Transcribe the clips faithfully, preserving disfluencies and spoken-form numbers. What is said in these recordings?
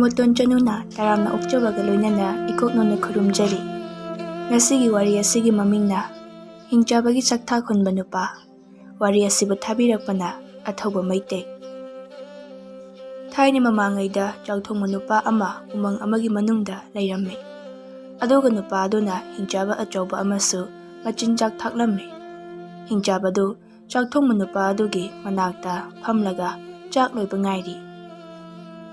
ꯃꯇꯣꯟ ꯆꯅꯨꯅ ꯇꯔꯥꯝꯅ ꯑꯣꯛꯆꯕꯒ ꯂꯣꯏꯅꯅ ꯏꯀꯣꯛ ꯅꯣꯟꯅ ꯈꯨꯔꯨꯝꯖꯔꯤ꯫ ꯉꯁꯤꯒꯤ ꯋꯥꯔꯤ ꯑꯁꯤꯒꯤ ꯃꯃꯤꯡꯅ ꯍꯤꯡꯆꯥꯕꯒꯤ ꯆꯥꯛꯊꯥꯛ ꯍꯨꯟꯕ ꯅꯨꯄꯥ꯫ ꯋꯥꯔꯤ ꯑꯁꯤꯕꯨ ꯊꯥꯕꯤꯔꯛꯄꯅ ꯑꯊꯧꯕ ꯃꯩꯇꯩ꯫ ꯊꯥꯏꯅ ꯃꯃꯥꯡꯉꯩꯗ ꯆꯥꯛꯊꯣꯡꯕ ꯅꯨꯄꯥ ꯑꯃ ꯎꯃꯪ ꯑꯃꯒꯤ ꯃꯅꯨꯡꯗ ꯂꯩꯔꯝꯃꯤ꯫ ꯑꯗꯨꯒ ꯅꯨꯄꯥ ꯑꯗꯨꯅ ꯍꯤꯡꯆꯥꯕ ꯑꯆꯧꯕ ꯑꯃꯁꯨ ꯃꯆꯤꯟꯖꯥꯛ ꯊꯥꯛꯂꯝꯃꯤ꯫ ꯍꯤꯡꯆꯥꯕꯗꯨ ꯆꯥꯛꯊꯣꯡꯕ ꯅꯨꯄꯥ ꯑꯗꯨꯒꯤ ꯃꯅꯥꯛꯇ ꯐꯝꯂꯒ ꯆꯥꯛ ꯂꯣꯏꯕ ꯉꯥꯏꯔꯤ꯫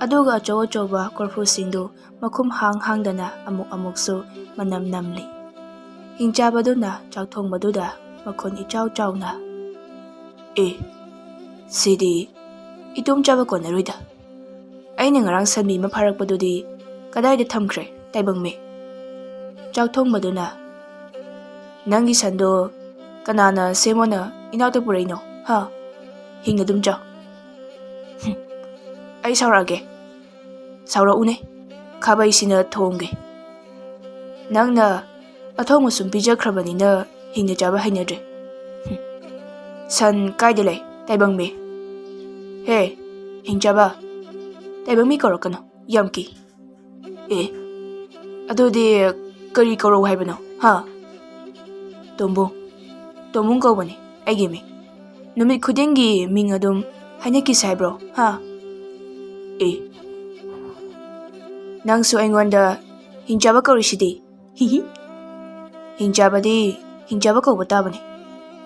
ꯑꯗꯨꯒ ꯑꯆꯧ ꯑꯆꯧꯕ ꯀꯣꯔꯐꯨꯁꯤꯡꯗꯨ ꯃꯈꯨꯝ ꯍꯥꯡ ꯍꯥꯡꯗꯅ ꯑꯃꯨꯛ ꯑꯃꯨꯛꯁꯨ ꯃꯅꯝ ꯅꯝꯂꯤ꯫ ꯍꯤꯡꯆꯥꯕꯗꯨꯅ ꯆꯥꯛꯊꯣꯡꯕꯗꯨꯗ ꯃꯈꯣꯟ ꯏꯆꯥꯎ ꯆꯥꯎꯅ, "ꯑꯦ, ꯁꯤꯗꯤ ꯏꯇꯣꯝ ꯆꯥꯕ ꯀꯣꯟꯅꯔꯣꯏꯗ꯫ ꯑꯩꯅ ꯉꯔꯥꯡ ꯁꯟꯕꯤ ꯑꯃ ꯐꯥꯔꯛꯄꯗꯨꯗꯤ ꯀꯗꯥꯏꯗ ꯊꯝꯈ꯭ꯔꯦ, ꯇꯥꯏꯕꯪꯃꯤ?" ꯆꯥꯛꯊꯣꯡꯕꯗꯨꯅ, "ꯅꯪꯒꯤ ꯁꯟꯗꯣ ꯀꯅꯥꯅ ꯁꯦꯝꯃꯣꯅ ꯏꯅꯥꯛꯇ ꯄꯨꯔꯛꯏꯅꯣ, ꯍꯥ? ꯍꯤꯡꯅ ꯑꯗꯨꯝ ꯆꯥꯎ꯫" "ꯍꯨꯝ, ꯑꯩ ꯁꯥꯎꯔꯛꯑꯒꯦ꯫ ꯁꯥꯎꯔꯛꯎꯅꯦ, ꯈꯥꯕꯩꯁꯤꯅ ꯊꯣꯡꯒꯦ꯫ ꯅꯪꯅ ꯑꯊꯣꯡꯕ ꯁꯨꯝ ꯄꯤꯖꯈ꯭ꯔꯕꯅꯤꯅ ꯍꯤꯡꯅ ꯆꯥꯕ ꯍꯩꯅꯗ꯭ꯔꯦ꯫ ꯍꯨꯝ꯫ ꯁꯟ ꯀꯥꯏꯗ ꯂꯩ, ꯇꯥꯏꯕꯪꯃꯤ? ꯍꯦ, ꯍꯤꯡꯆꯥꯕ, ꯇꯥꯏꯕꯪꯃꯤ ꯀꯧꯔꯛꯀꯅꯨ, ꯌꯥꯝ ꯀꯤ꯫ ꯑꯦ, ꯑꯗꯨꯗꯤ ꯀꯔꯤ ꯀꯧꯔꯛꯎ ꯍꯥꯏꯕꯅꯣ, ꯍꯥ?" "ꯇꯣꯝꯕꯨꯡ, ꯇꯣꯝꯕꯨꯡ ꯀꯧꯕꯅꯤ ꯑꯩꯒꯤ ꯃꯤꯡ꯫ ꯅꯨꯃꯤꯠ ꯈꯨꯗꯤꯡꯒꯤ ꯃꯤꯡ ꯑꯗꯨꯝ ꯍꯥꯏꯅꯈꯤꯁꯦ ꯍꯥꯏꯕ꯭ꯔꯣ, ꯍꯥ?" "ꯑꯦ, ꯅꯪꯁꯨ ꯑꯩꯉꯣꯟꯗ ꯍꯤꯡꯆꯥꯕ ꯀꯧꯔꯤꯁꯤꯗꯤ?" "ꯍꯤꯍꯤ꯫ ꯍꯤꯡꯆꯥꯕꯗꯤ ꯍꯤꯡꯆꯥꯕ ꯀꯧꯕ ꯇꯥꯕꯅꯤ꯫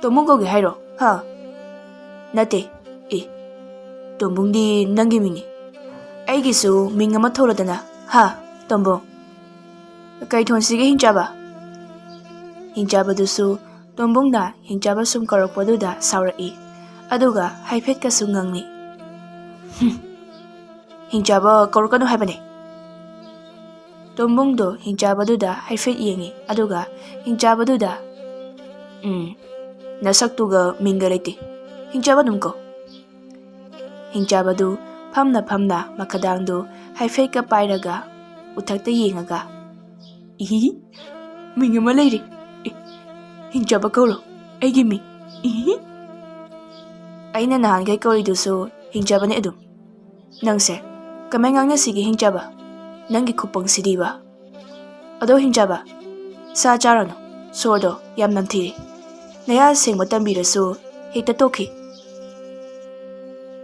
ꯇꯣꯝꯕꯨꯡ ꯀꯧꯒꯦ ꯍꯥꯏꯔꯣ, ꯍꯥ?" "ꯅꯠꯇꯦ꯫ ꯑꯦ, ꯇꯣꯝꯕꯨꯡꯗꯤ ꯅꯪꯒꯤ ꯃꯤꯡꯅꯤ꯫ ꯑꯩꯒꯤꯁꯨ ꯃꯤꯡ ꯑꯃ ꯊꯣꯜꯂꯗꯅ, ꯍꯥ, ꯇꯣꯝꯕꯨꯡ?" "ꯀꯩ ꯊꯣꯟꯁꯤꯒꯦ, ꯍꯤꯡꯆꯥꯕ?" ꯍꯤꯡꯆꯥꯕꯗꯨꯁꯨ ꯇꯣꯝꯕꯨꯡꯅ ꯍꯤꯡꯆꯥꯕ ꯁꯨꯝ ꯀꯧꯔꯛꯄꯗꯨꯗ ꯁꯥꯎꯔꯛꯏ, ꯑꯗꯨꯒ ꯍꯥꯏꯐꯦꯠꯀꯁꯨ ꯉꯪꯂꯤ꯫ "ꯍꯨꯝ, ꯍꯤꯡꯆꯥꯕ ꯀꯧꯔꯛꯀꯅꯨ ꯍꯥꯏꯕꯅꯦ꯫" ꯇꯣꯝꯕꯨꯡꯗꯣ ꯍꯤꯡꯆꯥꯕꯗꯨꯗ ꯍꯥꯏꯐꯦꯠ ꯌꯦꯡꯉꯤ, ꯑꯗꯨꯒ ꯍꯤꯡꯆꯥꯕꯗꯨꯗ, "ꯎꯝ, ꯅꯁꯛꯇꯨꯒ ꯃꯤꯡꯒ ꯂꯩꯇꯦ꯫ ꯍꯤꯡꯆꯥꯕ ꯑꯗꯨꯝ ꯀꯧ꯫" ꯍꯤꯡꯆꯥꯕꯗꯨ ꯐꯝꯅ ꯐꯝꯅ ꯃꯈꯗꯥꯡꯗꯨ ꯍꯥꯏꯐꯦꯠꯀ ꯄꯥꯏꯔꯒ ꯎꯊꯛꯇ ꯌꯦꯡꯉꯒ, "ꯏꯍꯤ, ꯃꯤꯡ ꯑꯃ ꯂꯩꯔꯦ꯫ ꯑꯦ, ꯍꯤꯡꯆꯥꯕ ꯀꯧꯔꯣ, ꯑꯩꯒꯤ ꯃꯤꯡ꯫ ꯏꯍꯤ꯫ ꯑꯩꯅ ꯅꯍꯥꯟꯈꯩ ꯀꯧꯔꯤꯗꯨꯁꯨ ꯍꯤꯡꯆꯥꯕꯅꯦ ꯑꯗꯨꯝ꯫ ꯅꯪꯁꯦ ꯀꯃꯥꯏ ꯉꯥꯡꯅꯁꯤꯒꯦ ꯍꯤꯡꯆꯥꯕ? ꯅꯪꯒꯤ ꯈꯨꯄꯪꯁꯤꯗꯤꯕ꯫ ꯑꯗꯣ ꯍꯤꯡꯆꯥꯕ, ꯁꯥ ꯆꯥꯔꯅꯨ, ꯁꯣꯔꯗꯣ ꯌꯥꯝ ꯅꯝꯊꯤꯔꯦ꯫ ꯅꯌꯥ ꯁꯦꯡꯕ ꯇꯝꯕꯤꯔꯁꯨ ꯍꯦꯛꯇ ꯇꯣꯛꯈꯤ꯫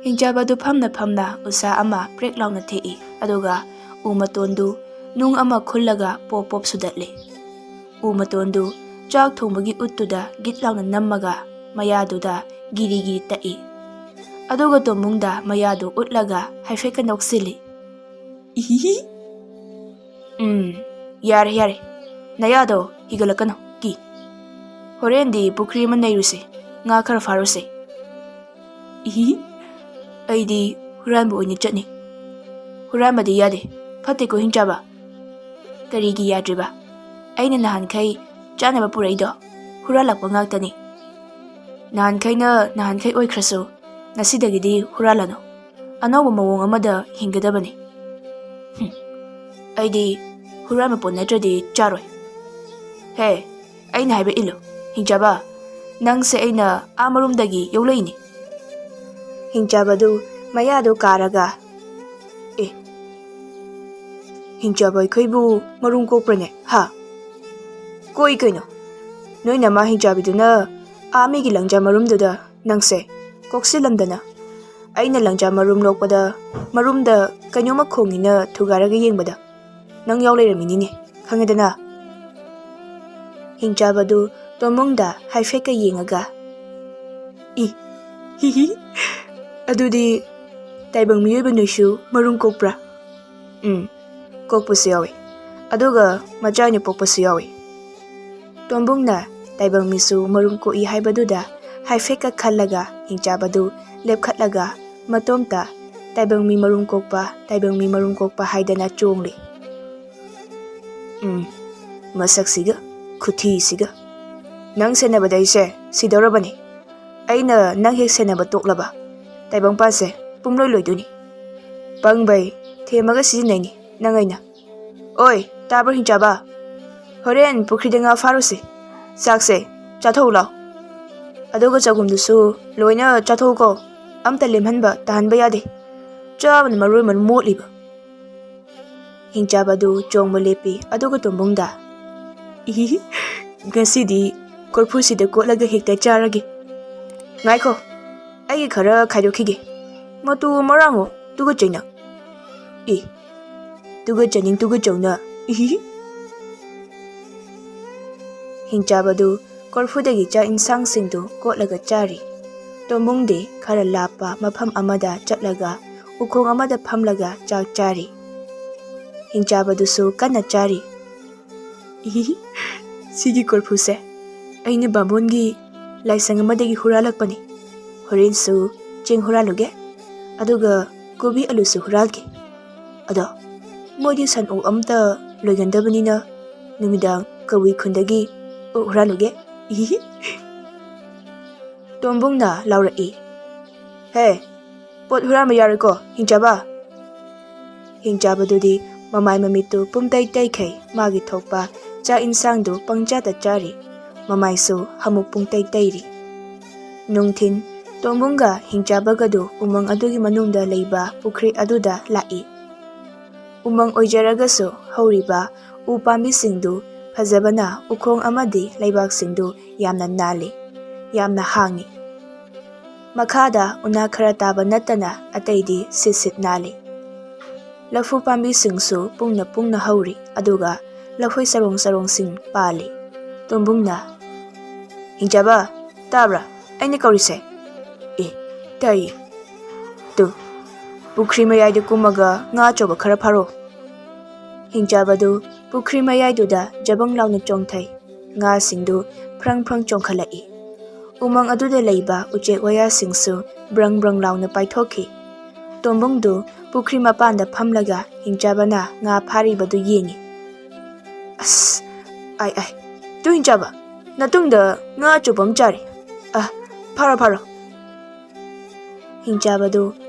ꯍꯤꯡꯆꯥꯕꯗꯨ ꯐꯝꯅ ꯐꯝꯅ ꯎꯁꯥ ꯑꯃ ꯄ꯭ꯔꯦꯛ ꯂꯥꯎꯅ ꯊꯦꯛꯏ, ꯑꯗꯨꯒ ꯎ ꯃꯇꯣꯟꯗꯨ ꯅꯨꯡ ꯑꯃ ꯈꯨꯜꯂꯒ ꯄꯣꯞ ꯄꯣꯞ ꯁꯨꯗꯠꯂꯤ꯫ ꯎ ꯃꯇꯣꯟꯗꯨ ꯆꯥꯛ ꯊꯣꯡꯕꯒꯤ ꯎꯠꯇꯨꯗ ꯒꯤꯠ ꯂꯥꯎꯅ ꯅꯝꯃꯒ ꯃꯌꯥꯗꯨꯗ ꯒꯤꯔꯤ ꯒꯤꯔꯤ ꯇꯛꯏ꯫ ꯑꯗꯨꯒ ꯇꯣꯝꯕꯨꯡꯗ ꯃꯌꯥꯗꯨ ꯎꯠꯂꯒ ꯍꯥꯏꯐꯦꯠꯀ ꯅꯣꯛꯁꯤꯜꯂꯤ꯫ "ꯏꯍꯤꯍꯤ꯫ ꯎꯝ, ꯌꯥꯔꯦ, ꯌꯥꯔꯦ꯫ ꯅꯌꯥꯗꯣ ꯍꯤꯒꯠꯂꯛꯀꯅꯨ, ꯀꯤ꯫ ꯍꯣꯔꯦꯟꯗꯤ ꯄꯨꯈ꯭ꯔꯤ ꯑꯃ ꯅꯩꯔꯨꯁꯦ, ꯉꯥ ꯈꯔ ꯐꯥꯔꯨꯁꯦ꯫" "ꯏꯍꯤ, ꯑꯩꯗꯤ ꯍꯨꯔꯥꯟꯕ ꯑꯣꯏꯅ ꯆꯠꯅꯤ꯫ ꯍꯨꯔꯥꯟꯕꯗꯤ ꯌꯥꯗꯦ, ꯐꯠꯇꯦꯀꯣ ꯍꯤꯡꯆꯥꯕ?" "ꯀꯔꯤꯒꯤ ꯌꯥꯗ꯭ꯔꯤꯕ? ꯑꯩꯅ ꯅꯍꯥꯟꯈꯩ ꯆꯥꯅꯕ ꯄꯨꯔꯛꯏꯗꯣ ꯍꯨꯔꯥꯜꯂꯛꯄ ꯉꯥꯛꯇꯅꯤ꯫ ꯅꯍꯥꯟꯈꯩꯅ ꯅꯍꯥꯟꯈꯩ ꯑꯣꯏꯈ꯭ꯔꯁꯨ, ꯉꯁꯤꯗꯒꯤꯗꯤ ꯍꯨꯔꯥꯜꯂꯅꯨ꯫ ꯑꯅꯧꯕ ꯃꯑꯣꯡ ꯑꯃꯗ ꯍꯤꯡꯒꯗꯕꯅꯤ꯫ ꯍꯨꯝ, ꯑꯩꯗꯤ ꯍꯨꯔꯥꯟꯕ ꯄꯣꯠ ꯅꯠꯇ꯭ꯔꯗꯤ ꯆꯥꯔꯣꯏ꯫ ꯍꯦ, ꯑꯩꯅ ꯍꯥꯏꯕ ꯏꯜꯂꯨ, ꯍꯤꯡꯆꯥꯕ, ꯅꯪꯁꯦ ꯑꯩꯅ ꯑꯥ ꯃꯔꯨꯝꯗꯒꯤ ꯌꯣꯛꯂꯛꯏꯅꯤ꯫" ꯍꯤꯡꯆꯥꯕꯗꯨ ꯃꯌꯥꯗꯨ ꯀꯥꯔꯒ, "ꯑꯦ, ꯍꯤꯡꯆꯥꯕ ꯑꯩꯈꯣꯏꯕꯨ ꯃꯔꯨꯝ ꯀꯣꯛꯄ꯭ꯔꯅꯦ, ꯍꯥ? ꯀꯣꯛꯏ ꯀꯩꯅꯣ꯫ ꯅꯣꯏ ꯅꯃꯥ ꯍꯤꯡꯆꯥꯕꯤꯗꯨꯅ ꯑꯥ ꯃꯤꯒꯤ ꯂꯪꯖꯥ ꯃꯔꯨꯝꯗꯨꯗ ꯅꯪꯁꯦ ꯀꯣꯛꯁꯤꯜꯂꯝꯗꯅ, ꯑꯩꯅ ꯂꯪꯖꯥ ꯃꯔꯨꯝ ꯂꯣꯛꯄꯗ ꯃꯔꯨꯝꯗ ꯀꯩꯅꯣꯝꯃ ꯈꯣꯡꯉꯤꯅ ꯊꯨꯒꯥꯏꯔꯒ ꯌꯦꯡꯕꯗ ꯅꯪ ꯌꯥꯎ ꯂꯩꯔꯝꯃꯤꯅꯤꯅꯦ, ꯈꯪꯉꯦꯗꯅ?" ꯍꯤꯡꯆꯥꯕꯗꯨ ꯇꯣꯝꯕꯨꯡꯗ ꯍꯥꯏꯐꯦꯠꯀ ꯌꯦꯡꯉꯒ, "ꯏ, ꯍꯤ ꯍꯤ, ꯑꯗꯨꯗꯤ ꯇꯥꯏꯕꯪ ꯃꯤꯑꯣꯏꯕ ꯅꯣꯏꯁꯨ ꯃꯔꯨꯝ ꯀꯣꯛꯄ꯭ꯔꯥ?" "ꯎꯝ, ꯀꯣꯛꯄꯁꯨ ꯌꯥꯎꯏ, ꯑꯗꯨꯒ ꯃꯆꯥ ꯑꯣꯏꯅ ꯄꯣꯛꯄꯁꯨ ꯌꯥꯎꯏ꯫" ꯇꯣꯝꯕꯨꯡꯅ ꯇꯥꯏꯕꯪ ꯃꯤꯁꯨ ꯃꯔꯨꯝ ꯀꯣꯛꯏ ꯍꯥꯏꯕꯗꯨꯗ ꯍꯥꯏꯐꯦꯠꯀ ꯈꯜꯂꯒ ꯍꯤꯡꯆꯥꯕꯗꯨ ꯂꯦꯞꯈꯠꯂꯒ ꯃꯇꯣꯝꯇ "ꯇꯥꯏꯕꯪ ꯃꯤ ꯃꯔꯨꯝ ꯀꯣꯛꯄ, ꯇꯥꯏꯕꯪ ꯃꯤ ꯃꯔꯨꯝ ꯀꯣꯛꯄ" ꯍꯥꯏꯗꯅ ꯆꯣꯡꯂꯤ꯫ "ꯎꯝ, ꯃꯁꯛꯁꯤꯒ, ꯈꯨꯊꯤꯁꯤꯒ꯫ ꯅꯪ ꯁꯦꯟꯅꯕꯗ ꯑꯩꯁꯦ ꯁꯤꯗꯧꯔꯕꯅꯤ꯫ ꯑꯩꯅ ꯅꯪ ꯍꯦꯛ ꯁꯦꯟꯅꯕ ꯇꯣꯛꯂꯕ, ꯇꯥꯏꯕꯪꯄꯥꯟꯁꯦ ꯄꯨꯝꯂꯣꯏ ꯂꯣꯏꯗꯣꯏꯅꯤ꯫ ꯄꯪꯕꯩ ꯊꯦꯝꯃꯒ ꯁꯤꯖꯤꯟꯅꯩꯅꯤ ꯅꯪ ꯑꯩꯅ꯫ ꯑꯣꯏ, ꯇꯥꯕ꯭ꯔꯣ ꯍꯤꯡꯆꯥꯕ? ꯍꯣꯔꯦꯟ ꯄꯨꯈ꯭ꯔꯤꯗ ꯉꯥ ꯐꯥꯔꯨꯁꯤ꯫ ꯆꯥꯛꯁꯦ ꯆꯥꯊꯣꯛꯎ ꯂꯥꯎ꯫ ꯑꯗꯨꯒ ꯆꯒꯨꯝꯗꯨꯁꯨ ꯂꯣꯏꯅ ꯆꯥꯊꯣꯛꯎꯀꯣ꯫ ꯑꯝꯇ ꯂꯦꯝꯍꯟꯕ ꯇꯥꯍꯟꯕ ꯌꯥꯗꯦ꯫ ꯆꯥꯕꯅ ꯃꯔꯣꯜ ꯑꯃ ꯃꯣꯠꯂꯤꯕ꯫ ꯍꯤꯡꯆꯥꯕꯗꯨ ꯆꯣꯡꯕ ꯂꯦꯞꯄꯤ, ꯑꯗꯨꯒ ꯇꯣꯝꯕꯨꯡꯗ, "ꯏꯍꯤ, ꯉꯁꯤꯗꯤ ꯀꯣꯔꯐꯨꯁꯤꯗ ꯀꯣꯠꯂꯒ ꯍꯦꯛꯇ ꯆꯥꯔꯒꯦ꯫ ꯉꯥꯏꯈꯣ, ꯑꯩꯒꯤ ꯈꯔ ꯈꯥꯏꯗꯣꯛꯈꯤꯒꯦ꯫ ꯃꯇꯨ ꯃꯔꯥꯡꯉꯣ, ꯇꯨꯒꯠꯆꯩꯅ꯫ ꯏ, ꯇꯨꯒꯠꯆꯅꯤꯡ ꯇꯨꯒꯠꯆꯧꯅ, ꯏꯍꯤ꯫" ꯍꯤꯡꯆꯥꯕꯗꯨ ꯀꯣꯔꯐꯨꯗꯒꯤ ꯆꯥꯛ ꯏꯟꯁꯥꯡꯁꯤꯡꯗꯨ ꯀꯣꯠꯂꯒ ꯆꯥꯔꯤ꯫ ꯇꯣꯝꯕꯨꯡꯗꯤ ꯈꯔ ꯂꯥꯞꯄ ꯃꯐꯝ ꯑꯃꯗ ꯆꯠꯂꯒ ꯎꯈꯣꯡ ꯑꯃꯗ ꯐꯝꯂꯒ ꯆꯥꯛ ꯆꯥꯔꯤ꯫ ꯍꯤꯡꯆꯥꯕꯗꯨꯁꯨ ꯀꯟꯅ ꯆꯥꯔꯤ꯫ "ꯏꯍꯤ, ꯁꯤꯒꯤ ꯀꯣꯔꯐꯨꯁꯦ ꯑꯩꯅ ꯕꯥꯃꯣꯟꯒꯤ ꯂꯥꯏꯁꯪ ꯑꯃꯗꯒꯤ ꯍꯨꯔꯥꯜꯂꯛꯄꯅꯤ꯫ ꯍꯣꯔꯦꯟꯁꯨ ꯆꯦꯡ ꯍꯨꯔꯥꯜꯂꯨꯒꯦ, ꯑꯗꯨꯒ ꯀꯣꯕꯤ ꯑꯂꯨꯁꯨ ꯍꯨꯔꯥꯜꯒꯦ꯫ ꯑꯗꯣ ꯃꯣꯏꯗꯤ ꯁꯟ ꯑꯣꯛ ꯑꯝꯇ ꯂꯣꯏꯒꯟꯗꯕꯅꯤꯅ ꯅꯨꯃꯤꯗꯥꯡ ꯀꯕꯨꯏ ꯈꯨꯟꯗꯒꯤ ꯑꯣꯛ ꯍꯨꯔꯥꯜꯂꯨꯒꯦ, ꯏꯍꯤ꯫" ꯇꯣꯝꯕꯨꯡꯅ ꯂꯥꯎꯔꯛꯏ, "ꯍꯦ, ꯄꯣꯠ ꯍꯨꯔꯥꯟꯕ ꯌꯥꯔꯣꯏꯀꯣ, ꯍꯤꯡꯆꯥꯕ!" ꯍꯤꯡꯆꯥꯕꯗꯨꯗꯤ ꯃꯃꯥꯏ ꯃꯃꯤꯠꯇꯨ ꯄꯨꯡꯇꯩ ꯇꯩꯈꯩ, ꯃꯥꯒꯤ ꯊꯣꯛꯄ ꯆꯥꯛ ꯏꯟꯁꯥꯡꯗꯨ ꯄꯪꯆꯥꯗ ꯆꯥꯔꯤ, ꯃꯃꯥꯏꯁꯨ ꯍꯥꯃꯨꯛ ꯄꯨꯡꯇꯩ ꯇꯩꯔꯤ꯫ ꯅꯨꯡꯊꯤꯟ, ꯇꯣꯝꯕꯨꯡꯒ ꯍꯤꯡꯆꯥꯕꯒꯗꯨ ꯎꯃꯪ ꯑꯗꯨꯒꯤ ꯃꯅꯨꯡꯗ ꯂꯩꯕ ꯄꯨꯈ꯭ꯔꯤ ꯑꯗꯨꯗ ꯂꯥꯛꯏ꯫ ꯎꯃꯪ ꯑꯣꯏꯖꯔꯒꯁꯨ ꯍꯧꯔꯤꯕ ꯎ ꯄꯥꯝꯕꯤꯁꯤꯡꯗꯨ ꯐꯖꯕꯅ ꯎꯈꯣꯡ ꯑꯃꯗꯤ ꯂꯩꯕꯥꯛꯁꯤꯡꯗꯨ ꯌꯥꯝꯅ ꯅꯥꯜꯂꯤ, ꯌꯥꯝꯅ ꯍꯥꯡꯉꯤ꯫ ꯃꯈꯥꯗ ꯎꯅꯥ ꯈꯔ ꯇꯥꯕ ꯅꯠꯇꯅ ꯑꯇꯩꯗꯤ ꯁꯤꯠ ꯁꯤꯠ ꯅꯥꯜꯂꯤ꯫ ꯂꯐꯨ ꯄꯥꯝꯕꯤꯁꯤꯡꯁꯨ ꯄꯨꯡꯅ ꯄꯨꯡꯅ ꯍꯧꯔꯤ, ꯑꯗꯨꯒ ꯂꯐꯣꯏ ꯆꯔꯣꯡ ꯆꯔꯣꯡꯁꯤꯡ ꯄꯥꯜꯂꯤ꯫ ꯇꯣꯝꯕꯨꯡꯅ, "ꯍꯤꯡꯆꯥꯕ, ꯇꯥꯕ꯭ꯔꯥ? ꯑꯩꯅ ꯀꯧꯔꯤꯁꯦ?" "ꯑꯦ, ꯇꯥꯏꯌꯦ꯫ ꯇꯨ, ꯄꯨꯈ꯭ꯔꯤ ꯃꯌꯥꯏꯗ ꯀꯨꯝꯃꯒ ꯉꯥ ꯑꯆꯧꯕ ꯈꯔ ꯐꯥꯔꯣ꯫" ꯍꯤꯡꯆꯥꯕꯗꯨ ꯄꯨꯈ꯭ꯔꯤ ꯃꯌꯥꯏꯗꯨꯗ ꯖꯕꯪ ꯂꯥꯎꯅ ꯆꯣꯡꯊꯩ꯫ ꯉꯥꯁꯤꯡꯗꯨ ꯐ꯭ꯔꯪ ꯐ꯭ꯔꯪ ꯆꯣꯡꯈꯠꯂꯛꯏ꯫ ꯎꯃꯪ ꯑꯗꯨꯗ ꯂꯩꯕ ꯎꯆꯦꯛ ꯋꯥꯌꯥꯁꯤꯡꯁꯨ ꯕ꯭ꯔꯪ ꯕ꯭ꯔꯪ ꯂꯥꯎꯅ ꯄꯥꯏꯊꯣꯛꯈꯤ꯫ ꯇꯣꯝꯕꯨꯡꯗꯨ ꯄꯨꯈ꯭ꯔꯤ ꯃꯄꯥꯟꯗ ꯐꯝꯂꯒ ꯍꯤꯡꯆꯥꯕꯅ ꯉꯥ ꯐꯥꯔꯤꯕꯗꯨ ꯌꯦꯡꯏ꯫ "ꯑꯁ, ꯑꯥꯏ, ꯑꯥꯏ, ꯇꯨ ꯍꯤꯡꯆꯥꯕ, ꯅꯇꯨꯡꯗ ꯉꯥ ꯑꯆꯧꯕ ꯑꯃ ꯆꯥꯔꯦ꯫ ꯑ, ꯐꯥꯔꯣ, ꯐꯥꯔꯣ꯫" ꯍꯤꯡꯆꯥꯕꯗꯨ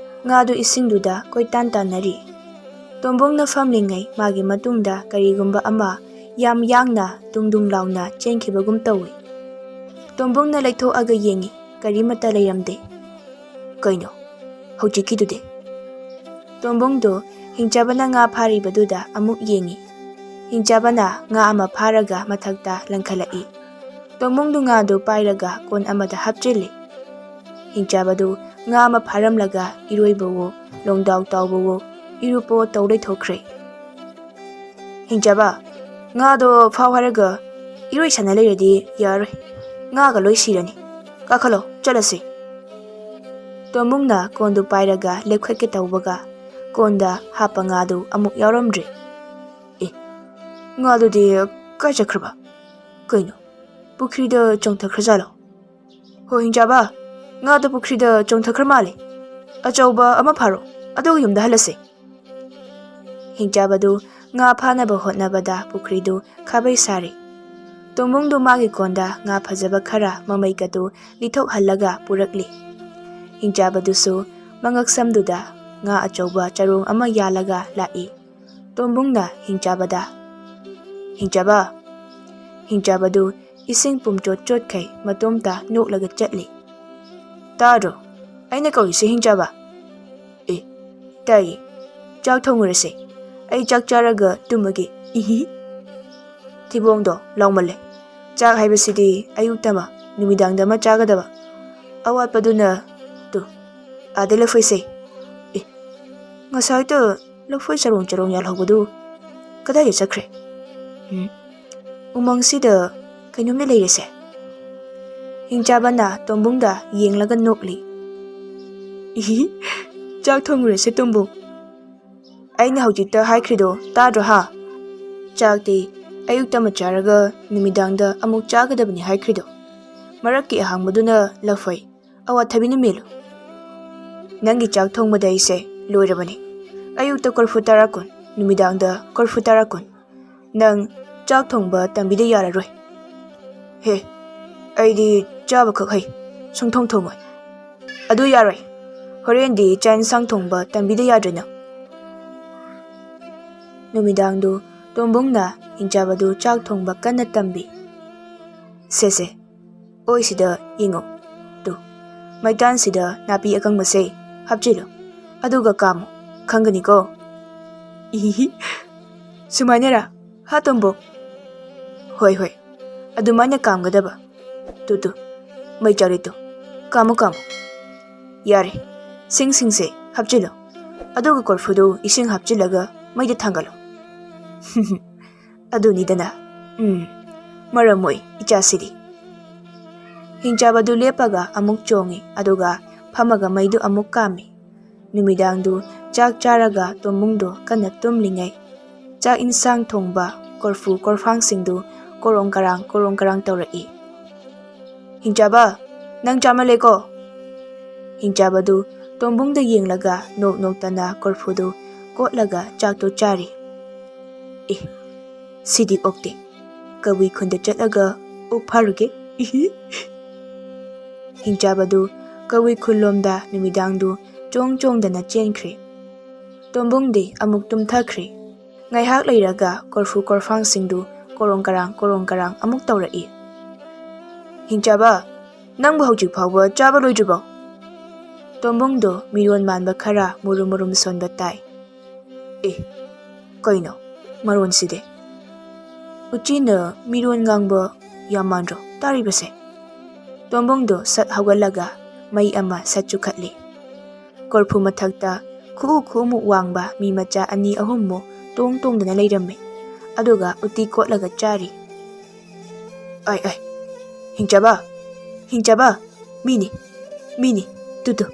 ꯉꯥꯗꯨ ꯏꯁꯤꯡꯗꯨꯗ ꯀꯣꯏꯇꯥꯟ ꯇꯥꯟꯅꯔꯤ꯫ ꯇꯣꯝꯕꯨꯡꯅ ꯐꯝꯂꯤꯉꯩ ꯃꯥꯒꯤ ꯃꯇꯨꯡꯗ ꯀꯔꯤꯒꯨꯝꯕ ꯑꯃ ꯌꯥꯝ ꯌꯥꯡꯅ ꯗꯨꯡ ꯗꯨꯡ ꯂꯥꯎꯅ ꯆꯦꯟꯈꯤꯕꯒꯨꯝ ꯇꯧꯏ꯫ ꯇꯣꯝꯕꯨꯡꯅ ꯂꯩꯊꯣꯛꯑꯒ ꯌꯦꯡꯏ, ꯀꯔꯤꯃꯠꯇ ꯂꯩꯔꯝꯗꯦ꯫ "ꯀꯩꯅꯣ ꯍꯧꯖꯤꯛꯀꯤꯗꯨꯗꯤ?" ꯇꯣꯝꯕꯨꯡꯗꯨ ꯍꯤꯡꯆꯥꯕꯅ ꯉꯥ ꯐꯥꯔꯤꯕꯗꯨꯗ ꯑꯃꯨꯛ ꯌꯦꯡꯏ꯫ ꯍꯤꯡꯆꯥꯕꯅ ꯉꯥ ꯑꯃ ꯐꯥꯔꯒ ꯃꯊꯛꯇ ꯂꯪꯈꯠꯂꯛꯏ꯫ ꯇꯣꯝꯕꯨꯡꯗꯨ ꯉꯥꯗꯨ ꯄꯥꯏꯔꯒ ꯀꯣꯟ ꯑꯃꯗ ꯍꯥꯞꯆꯤꯜꯂꯤ꯫ ꯍꯤꯡꯆꯥꯕꯗꯨ ꯉꯥ ꯑꯃ ꯐꯥꯔꯝꯂꯒ ꯏꯔꯣꯏꯕꯋꯣ, ꯂꯣꯡꯗꯥꯎ ꯇꯥꯎꯕꯋꯣ, ꯏꯔꯨꯞꯄꯣ ꯇꯧ ꯂꯩꯊꯣꯛꯈ꯭ꯔꯦ꯫ "ꯍꯤꯡꯆꯥꯕ, ꯉꯥꯗꯣ ꯐꯥꯎ ꯍꯥꯏꯔꯒ ꯏꯔꯣꯏ ꯁꯥꯟꯅ ꯂꯩꯔꯗꯤ ꯌꯥꯔꯣꯏ꯫ ꯉꯥꯒ ꯂꯣꯏ ꯁꯤꯔꯅꯤ꯫ ꯀꯥꯈꯠꯂꯣ, ꯆꯠꯂꯁꯤ꯫" ꯇꯣꯝꯕꯨꯡꯅ ꯀꯣꯟꯗꯨ ꯄꯥꯏꯔꯒ ꯂꯦꯞꯈꯠꯀꯦ ꯇꯧꯕꯒ ꯀꯣꯟꯗ ꯍꯥꯞꯄ ꯉꯥꯗꯨ ꯑꯃꯨꯛ ꯌꯥꯎꯔꯝꯗ꯭ꯔꯦ꯫ "ꯑꯦ, ꯉꯥꯗꯨꯗꯤ ꯀꯥꯏ ꯆꯠꯈ꯭ꯔꯕ? ꯀꯩꯅꯣ, ꯄꯨꯈ꯭ꯔꯤꯗ ꯆꯣꯡꯊꯈ꯭ꯔꯖꯥꯠꯂꯣ? ꯍꯣ ꯍꯤꯡꯆꯥꯕ, ꯉꯥꯗꯣ ꯄꯨꯈ꯭ꯔꯤꯗ ꯆꯣꯡꯊꯈ꯭ꯔ ꯃꯥꯜꯂꯦ꯫ ꯑꯆꯧꯕ ꯑꯃ ꯐꯥꯔꯣ, ꯑꯗꯨꯒ ꯌꯨꯝꯗ ꯍꯜꯂꯁꯦ꯫" ꯍꯤꯡꯆꯥꯕꯗꯨ ꯉꯥ ꯐꯥꯅꯕ ꯍꯣꯠꯅꯕꯗ ꯄꯨꯈ꯭ꯔꯤꯗꯨ ꯈꯥꯕꯩ ꯁꯥꯔꯤ꯫ ꯇꯣꯝꯕꯨꯡꯗꯨ ꯃꯥꯒꯤ ꯀꯣꯟꯗ ꯉꯥ ꯐꯖꯕ ꯈꯔ ꯃꯃꯩꯒꯗꯨ ꯂꯤꯊꯣꯛꯍꯜꯂꯒ ꯄꯨꯔꯛꯂꯤ꯫ ꯍꯤꯡꯆꯥꯕꯗꯨꯁꯨ ꯃꯉꯛꯁꯝꯗꯨꯗ ꯉꯥ ꯑꯆꯧꯕ ꯆꯔꯣꯡ ꯑꯃ ꯌꯥꯜꯂꯒ ꯂꯥꯛꯏ꯫ ꯇꯣꯝꯕꯨꯡꯅ ꯍꯤꯡꯆꯥꯕꯗ, "ꯍꯤꯡꯆꯥꯕ!" ꯍꯤꯡꯆꯥꯕꯗꯨ ꯏꯁꯤꯡ ꯄꯨꯝꯆꯣꯠ ꯆꯣꯠꯈꯩ ꯃꯇꯣꯝꯇ ꯅꯣꯛꯂꯒ ꯆꯠꯂꯤ꯫ "ꯇꯥꯗ꯭ꯔꯣ ꯑꯩꯅ ꯀꯧꯔꯤꯁꯦ, ꯍꯤꯡꯆꯥꯕ?" "ꯑꯦ, ꯇꯥꯏꯌꯦ꯫ ꯆꯥꯛ ꯊꯣꯡꯉꯨꯔꯁꯦ꯫ ꯑꯩ ꯆꯥꯛ ꯆꯥꯔꯒ ꯇꯨꯝꯃꯒꯦ꯫ ꯏꯍꯤ꯫" ꯊꯤꯕꯣꯡꯗꯣ ꯂꯥꯎꯃꯜꯂꯦ꯫ ꯆꯥꯛ ꯍꯥꯏꯕꯁꯤꯗꯤ ꯑꯌꯨꯛꯇ ꯑꯃ, ꯅꯨꯃꯤꯗꯥꯡꯗ ꯑꯃ ꯆꯥꯒꯗꯕ꯫ ꯑꯋꯥꯠꯄꯗꯨꯅ ꯇꯨ, ꯑꯥꯗ ꯂꯐꯣꯏꯁꯦ꯫ ꯑꯦ, ꯉꯁꯥꯏꯗ ꯂꯐꯣꯏ ꯆꯔꯣꯡ ꯆꯔꯣꯡ ꯌꯥꯜꯍꯧꯕꯗꯨ ꯀꯗꯥꯏꯗ ꯆꯠꯈ꯭ꯔꯦ? ꯎꯝ, ꯎꯃꯪꯁꯤꯗ ꯀꯩꯅꯣꯝꯅ ꯂꯩꯔꯦꯁꯦ꯫ ꯍꯤꯡꯆꯥꯕꯅ ꯇꯣꯝꯕꯨꯡꯗ ꯌꯦꯡꯂꯒ ꯅꯣꯛꯂꯤ꯫ "ꯏꯍꯤ, ꯆꯥꯛ ꯊꯣꯡꯉꯨꯔꯁꯦ ꯇꯣꯝꯕꯨꯡ꯫ ꯑꯩꯅ ꯍꯧꯖꯤꯛꯇ ꯍꯥꯏꯈ꯭ꯔꯤꯗꯣ ꯇꯥꯗ꯭ꯔꯣ ꯍꯥ? ꯆꯥꯛꯇꯤ ꯑꯌꯨꯛꯇ ꯑꯃ ꯆꯥꯔꯒ ꯅꯨꯃꯤꯗꯥꯡꯗ ꯑꯃꯨꯛ ꯆꯥꯒꯗꯕꯅꯤ ꯍꯥꯏꯈ꯭ꯔꯤꯗꯣ꯫ ꯃꯔꯛꯀꯤ ꯑꯍꯥꯡꯕꯗꯨꯅ ꯂꯐꯣꯏ, ꯑꯋꯥꯊꯕꯤꯅ ꯃꯦꯜꯂꯨ꯫ ꯅꯪꯒꯤ ꯆꯥꯛ ꯊꯣꯡꯕꯗ ꯑꯩꯁꯦ ꯂꯣꯏꯔꯕꯅꯤ꯫ ꯑꯌꯨꯛꯇ ꯀꯣꯔꯐꯨ ꯇꯔꯥ ꯀꯨꯟ, ꯅꯨꯃꯤꯗꯥꯡꯗ ꯀꯣꯔꯐꯨ ꯇꯔꯥ ꯀꯨꯟ꯫ ꯅꯪ ꯆꯥꯛ ꯊꯣꯡꯕ ꯇꯝꯕꯤꯗ ꯌꯥꯔꯔꯣꯏ꯫" "ꯍꯦ, ꯑꯩꯗꯤ ꯆꯥꯕꯈꯛ ꯍꯩ, ꯁꯨꯡꯊꯣꯡ ꯊꯣꯡꯉꯣꯏ꯫" "ꯑꯗꯨ ꯌꯥꯔꯣꯏ꯫ ꯍꯣꯔꯦꯟꯗꯤ ꯆꯥꯛ ꯏꯟꯁꯥꯡ ꯊꯣꯡꯕ ꯇꯝꯕꯤꯗ ꯌꯥꯗ꯭ꯔꯦ ꯅꯪ꯫" ꯅꯨꯃꯤꯗꯥꯡꯗꯨ ꯇꯣꯝꯕꯨꯡꯅ ꯍꯤꯡꯆꯥꯕꯗꯨ ꯆꯥꯛ ꯊꯣꯡꯕ ꯀꯟꯅ ꯇꯝꯕꯤ꯫ "ꯁꯦ ꯁꯦ, ꯑꯣꯏꯁꯤꯗ ꯌꯦꯡꯉꯣ꯫ ꯇꯨ, ꯃꯩꯇꯥꯟꯁꯤꯗ ꯅꯥꯄꯤ ꯑꯀꯪꯕꯁꯦ ꯍꯥꯞꯆꯤꯜꯂꯨ, ꯑꯗꯨꯒ ꯀꯥꯝꯃꯨ꯫ ꯈꯪꯒꯅꯤꯀꯣ꯫ ꯏꯍꯤꯍꯤ꯫ ꯁꯨꯃꯥꯏꯅꯔꯥ? ꯍꯥ, ꯇꯣꯝꯕꯣ? ꯍꯣꯏ, ꯍꯣꯏ꯫ ꯑꯗꯨꯃꯥꯏꯅ ꯀꯥꯝꯒꯗꯕ꯫ Two, two. ꯃꯩ ꯆꯥꯔꯦ ꯇꯨ꯫ ꯀꯥꯝꯃꯨ, ꯀꯥꯝꯃꯨ꯫ ꯌꯥꯔꯦ꯫ ꯁꯤꯡꯁꯤꯡꯁꯦ ꯍꯥꯞꯆꯤꯜꯂꯣ꯫ ꯑꯗꯨꯒ ꯀꯣꯔꯐꯨꯗꯨ ꯏꯁꯤꯡ ꯍꯥꯞꯆꯤꯜꯂꯒ ꯃꯩꯗ ꯊꯥꯡꯒꯠꯂꯣ꯫ ꯑꯗꯨꯅꯤꯗꯅ꯫ ꯎꯝ꯫ ꯃꯔꯝ ꯃꯣꯛꯏ ꯏꯆꯥꯁꯤꯗꯤ꯫ ꯍꯤꯡꯆꯥꯕꯗꯨ ꯂꯦꯞꯄꯒ ꯑꯃꯨꯛ ꯆꯣꯡꯉꯤ, ꯑꯗꯨꯒ ꯐꯝꯃꯒ ꯃꯩꯗꯨ ꯑꯃꯨꯛ ꯀꯥꯝꯃꯤ꯫ ꯅꯨꯃꯤꯗꯥꯡꯗꯨ ꯆꯥꯛ ꯆꯥꯔꯒ ꯇꯣꯝꯕꯨꯡꯗꯨ ꯀꯟꯅ ꯇꯨꯝꯂꯤꯉꯩ, ꯆꯥꯛ ꯏꯟꯁꯥꯡ ꯊꯣꯡꯕ ꯀꯣꯔꯐꯨ ꯀꯣꯔꯐꯥꯡꯁꯤꯡꯗꯨ ꯀꯣꯔꯣꯡ ꯀꯔꯥꯡ ꯀꯣꯔꯣꯡ ꯀꯔꯥꯡ ꯇꯧꯔꯛꯏ꯫ "ꯍꯤꯡꯆꯥꯕ, ꯅꯪ ꯆꯥꯃꯜꯂꯦꯀꯣ!" ꯍꯤꯡꯆꯥꯕꯗꯨ ꯇꯣꯝꯕꯨꯡꯗ ꯌꯦꯡꯂꯒ ꯅꯣꯛ ꯅꯣꯛꯇꯅ ꯀꯣꯔꯐꯨꯗꯨ ꯀꯣꯠꯂꯒ ꯆꯥꯛꯇꯨ ꯆꯥꯔꯤ꯫ "ꯑꯦ, ꯁꯤꯗꯤ ꯑꯣꯛꯇꯦ꯫ ꯀꯕꯨꯏ ꯈꯨꯟꯗ ꯆꯠꯂꯒ ꯑꯣꯛ ꯐꯥꯔꯨꯒꯦ꯫ ꯏꯍꯤ!" ꯍꯤꯡꯆꯥꯕꯗꯨ ꯀꯕꯨꯏ ꯈꯨꯜꯂꯣꯝꯗ ꯅꯨꯃꯤꯗꯥꯡꯗꯨ ꯆꯣꯡ ꯆꯣꯡꯗꯅ ꯆꯦꯟꯈ꯭ꯔꯦ꯫ ꯇꯣꯝꯕꯨꯡꯗꯤ ꯑꯃꯨꯛ ꯇꯨꯝꯊꯈ꯭ꯔꯦ꯫ ꯉꯥꯏꯍꯥꯛ ꯂꯩꯔꯒ ꯀꯣꯔꯐꯨ ꯀꯣꯔꯐꯥꯡꯁꯤꯡꯗꯨ ꯀꯣꯔꯣꯡ ꯀꯔꯥꯡ ꯀꯣꯔꯣꯡ ꯀꯔꯥꯡ ꯑꯃꯨꯛ ꯇꯧꯔꯛꯏ꯫ "ꯍꯤꯡꯆꯥꯕ, ꯅꯪꯕꯨ ꯍꯧꯖꯤꯛ ꯐꯥꯎꯕ ꯆꯥꯕ ꯂꯣꯏꯗ꯭ꯔꯤꯕꯣ?" ꯇꯣꯝꯕꯨꯡꯗꯣ ꯃꯤꯔꯣꯟ ꯃꯥꯟꯕ ꯈꯔ ꯃꯨꯔꯨꯝ ꯃꯨꯔꯨꯝ ꯁꯣꯟꯕ ꯇꯥꯏ꯫ "ꯑꯦ, ꯀꯩꯅꯣ ꯃꯔꯣꯟꯁꯤꯗꯤ?" ꯎꯆꯤꯅ ꯃꯤꯔꯣꯟ ꯉꯥꯡꯕ ꯌꯥꯝ ꯃꯥꯟꯗ꯭ꯔꯣ ꯇꯥꯔꯤꯕꯁꯦ? ꯇꯣꯝꯕꯨꯡꯗꯣ ꯁꯠ ꯍꯧꯒꯠꯂꯒ ꯃꯩ ꯑꯃ ꯁꯠ ꯆꯨꯈꯠꯂꯤ꯫ ꯀꯣꯔꯐꯨ ꯃꯊꯛꯇ ꯈꯨꯎ ꯈꯨꯎꯃꯨꯛ ꯋꯥꯡꯕ ꯃꯤ ꯃꯆꯥ ꯑꯅꯤ ꯑꯍꯨꯝꯃꯨꯛ ꯇꯣꯡ ꯇꯣꯡꯗꯅ ꯂꯩꯔꯝꯃꯤ꯫ ꯑꯗꯨꯒ ꯎꯇꯤ ꯀꯣꯠꯂꯒ ꯆꯥꯔꯤ꯫ "ꯑꯥꯏ, ꯑꯥꯏ, ꯍꯤꯡꯆꯥꯕ, ꯍꯤꯡꯆꯥꯕ, ꯃꯤꯅꯤ, ꯃꯤꯅꯤ, ꯇꯨ, ꯇꯨ,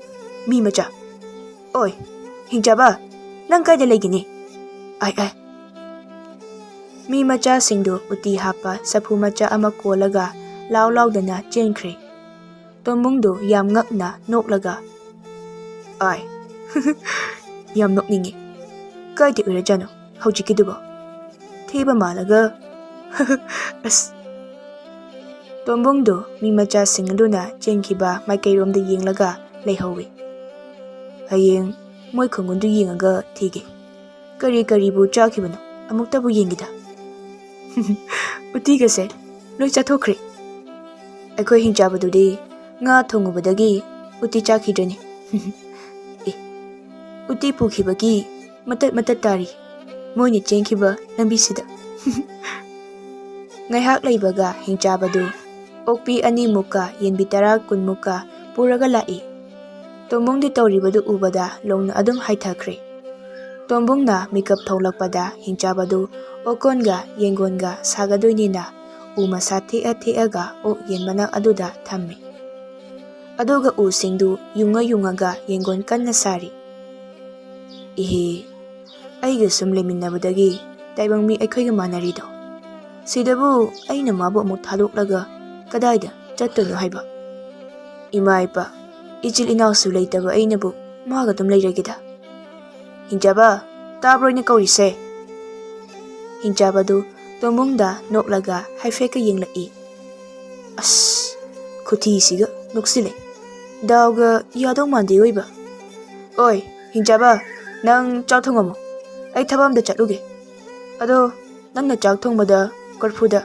ꯃꯤ ꯃꯆꯥ꯫ ꯑꯣꯏ, ꯍꯤꯡꯆꯥꯕ, ꯅꯪ ꯀꯥꯏꯗ ꯂꯩꯒꯅꯤ? ꯑꯥꯏ, ꯑꯥꯏ!" ꯃꯤ ꯃꯆꯥꯁꯤꯡꯗꯨ ꯎꯇꯤ ꯍꯥꯞꯄ ꯆꯐꯨ ꯃꯆꯥ ꯑꯃ ꯀꯣꯜꯂꯒ ꯂꯥꯎ ꯂꯥꯎꯗꯅ ꯆꯦꯟꯈ꯭ꯔꯦ꯫ ꯇꯣꯝꯕꯨꯡꯗꯨ ꯌꯥꯝ ꯉꯛꯅ ꯅꯣꯛꯂꯒ, "ꯑꯥꯏ, ꯌꯥꯝ ꯅꯣꯛꯅꯤꯡꯉꯤ꯫ ꯀꯥꯏꯗ ꯑꯣꯏꯔꯖꯥꯠꯅꯣ ꯍꯧꯖꯤꯛꯀꯤꯗꯨꯕꯣ? ꯊꯦꯕ ꯃꯥꯜꯂꯒ꯫ ꯑꯁ!" ꯇꯣꯝꯕꯨꯡꯗꯨ ꯃꯤ ꯃꯆꯥꯁꯤꯡ ꯑꯗꯨꯅ ꯆꯦꯟꯈꯤꯕ ꯃꯥꯏꯀꯩꯔꯣꯝꯗ ꯌꯦꯡꯂꯒ ꯂꯩꯍꯧꯏ꯫ "ꯍꯌꯦꯡ ꯃꯣꯏ ꯈꯨꯡꯒꯨꯜꯗꯨ ꯌꯦꯡꯉꯒ ꯊꯤꯒꯦ꯫ ꯀꯔꯤ ꯀꯔꯤꯕꯨ ꯆꯥꯈꯤꯕꯅꯣ ꯑꯃꯨꯛꯇꯕꯨ ꯌꯦꯡꯒꯦꯗ꯫" "ꯎꯇꯤꯒꯁꯦ ꯂꯣꯏ ꯆꯥꯊꯣꯛꯈ꯭ꯔꯦ꯫ ꯑꯩꯈꯣꯏ ꯍꯤꯡꯆꯥꯕꯗꯨꯗꯤ ꯉꯥ ꯊꯣꯡꯉꯨꯕꯗꯒꯤ ꯎꯇꯤ ꯆꯥꯈꯤꯗ꯭ꯔꯦꯅꯦ꯫" ꯑꯦ, ꯎꯇꯤ ꯄꯨꯈꯤꯕꯒꯤ ꯃꯇꯠ ꯃꯇꯠ ꯇꯥꯔꯤ ꯃꯣꯏꯅ ꯆꯦꯟꯈꯤꯕ ꯂꯝꯕꯤꯁꯤꯗ꯫ ꯉꯥꯏꯍꯥꯛ ꯂꯩꯕꯒ ꯍꯤꯡꯆꯥꯕꯗꯨ ꯑꯣꯛꯄꯤ ꯑꯅꯤꯃꯨꯛꯀ ꯌꯦꯟꯕꯤ ꯇꯔꯥ ꯀꯨꯟꯃꯨꯛꯀ ꯄꯨꯔꯒ ꯂꯥꯛꯏ꯫ ꯇꯣꯝꯕꯨꯡꯗꯤ ꯇꯧꯔꯤꯕꯗꯨ ꯎꯕꯗ ꯂꯣꯡꯅ ꯑꯗꯨꯝ ꯍꯥꯏꯊꯈ꯭ꯔꯦ꯫ ꯇꯣꯝꯕꯨꯡꯅ ꯃꯤꯀꯞ ꯊꯣꯛꯂꯛꯄꯗ ꯍꯤꯡꯆꯥꯕꯗꯨ ꯑꯣꯀꯣꯟꯒ ꯌꯦꯡꯒꯣꯟꯒ ꯁꯥꯒꯗꯣꯏꯅꯤꯅ ꯎ ꯃꯁꯥ ꯊꯦꯛꯑ ꯊꯦꯛꯑꯒ ꯑꯣꯛ ꯌꯦꯟ ꯃꯅꯥꯛ ꯑꯗꯨꯗ ꯊꯝꯃꯤ꯫ ꯑꯗꯨꯒ ꯎꯁꯤꯡꯗꯨ ꯌꯨꯡꯉ ꯌꯨꯡꯉꯒ ꯌꯦꯡꯒꯣꯟ ꯀꯟꯅ ꯁꯥꯔꯤ꯫ ꯏꯍꯦ, ꯑꯩꯒ ꯁꯨꯝ ꯂꯩꯃꯤꯟꯅꯕꯗꯒꯤ ꯇꯥꯏꯕꯪ ꯃꯤ ꯑꯩꯈꯣꯏꯒ ꯃꯥꯟꯅꯔꯤꯗꯣ꯫ ꯁꯤꯗꯕꯨ ꯑꯩꯅ ꯃꯥꯕꯨ ꯑꯃꯨꯛ ꯊꯥꯗꯣꯛꯂꯒ ꯀꯗꯥꯏꯗ ꯆꯠꯇꯣꯏꯅꯣ ꯍꯥꯏꯕ? ꯏꯃꯥ ꯏꯄꯥ, ꯏꯆꯤꯜ ꯏꯅꯥꯎꯁꯨ ꯂꯩꯇꯕ ꯑꯩꯅꯕꯨ ꯃꯥꯒ ꯑꯗꯨꯝ ꯂꯩꯔꯒꯦꯗ꯫ ꯍꯤꯡꯆꯥꯕ, ꯇꯥꯕ꯭ꯔꯣ ꯑꯩꯅ ꯀꯧꯔꯤꯁꯦ? ꯍꯤꯡꯆꯥꯕꯗꯨ ꯇꯣꯝꯕꯨꯡꯗ ꯅꯣꯛꯂꯒ ꯍꯥꯏꯐꯦꯠꯀ ꯌꯦꯡꯂꯛꯏ꯫ ꯑꯁ, ꯈꯨꯊꯤꯁꯤꯒ ꯅꯣꯛꯁꯤꯜꯂꯦ꯫ ꯗꯥꯎꯒ ꯌꯥꯗꯧ ꯃꯥꯟꯗꯦ ꯑꯣꯏꯕ꯫ ꯑꯣꯏ, ꯍꯤꯡꯆꯥꯕ, ꯅꯪ ꯆꯥꯛ ꯊꯣꯡꯉꯝꯃꯣ꯫ ꯑꯩ ꯊꯕꯛ ꯑꯝꯗ ꯆꯠꯂꯨꯒꯦ꯫ ꯑꯗꯣ ꯅꯪꯅ ꯆꯥꯛ ꯊꯣꯡꯕꯗ ꯀꯣꯔꯐꯨꯗ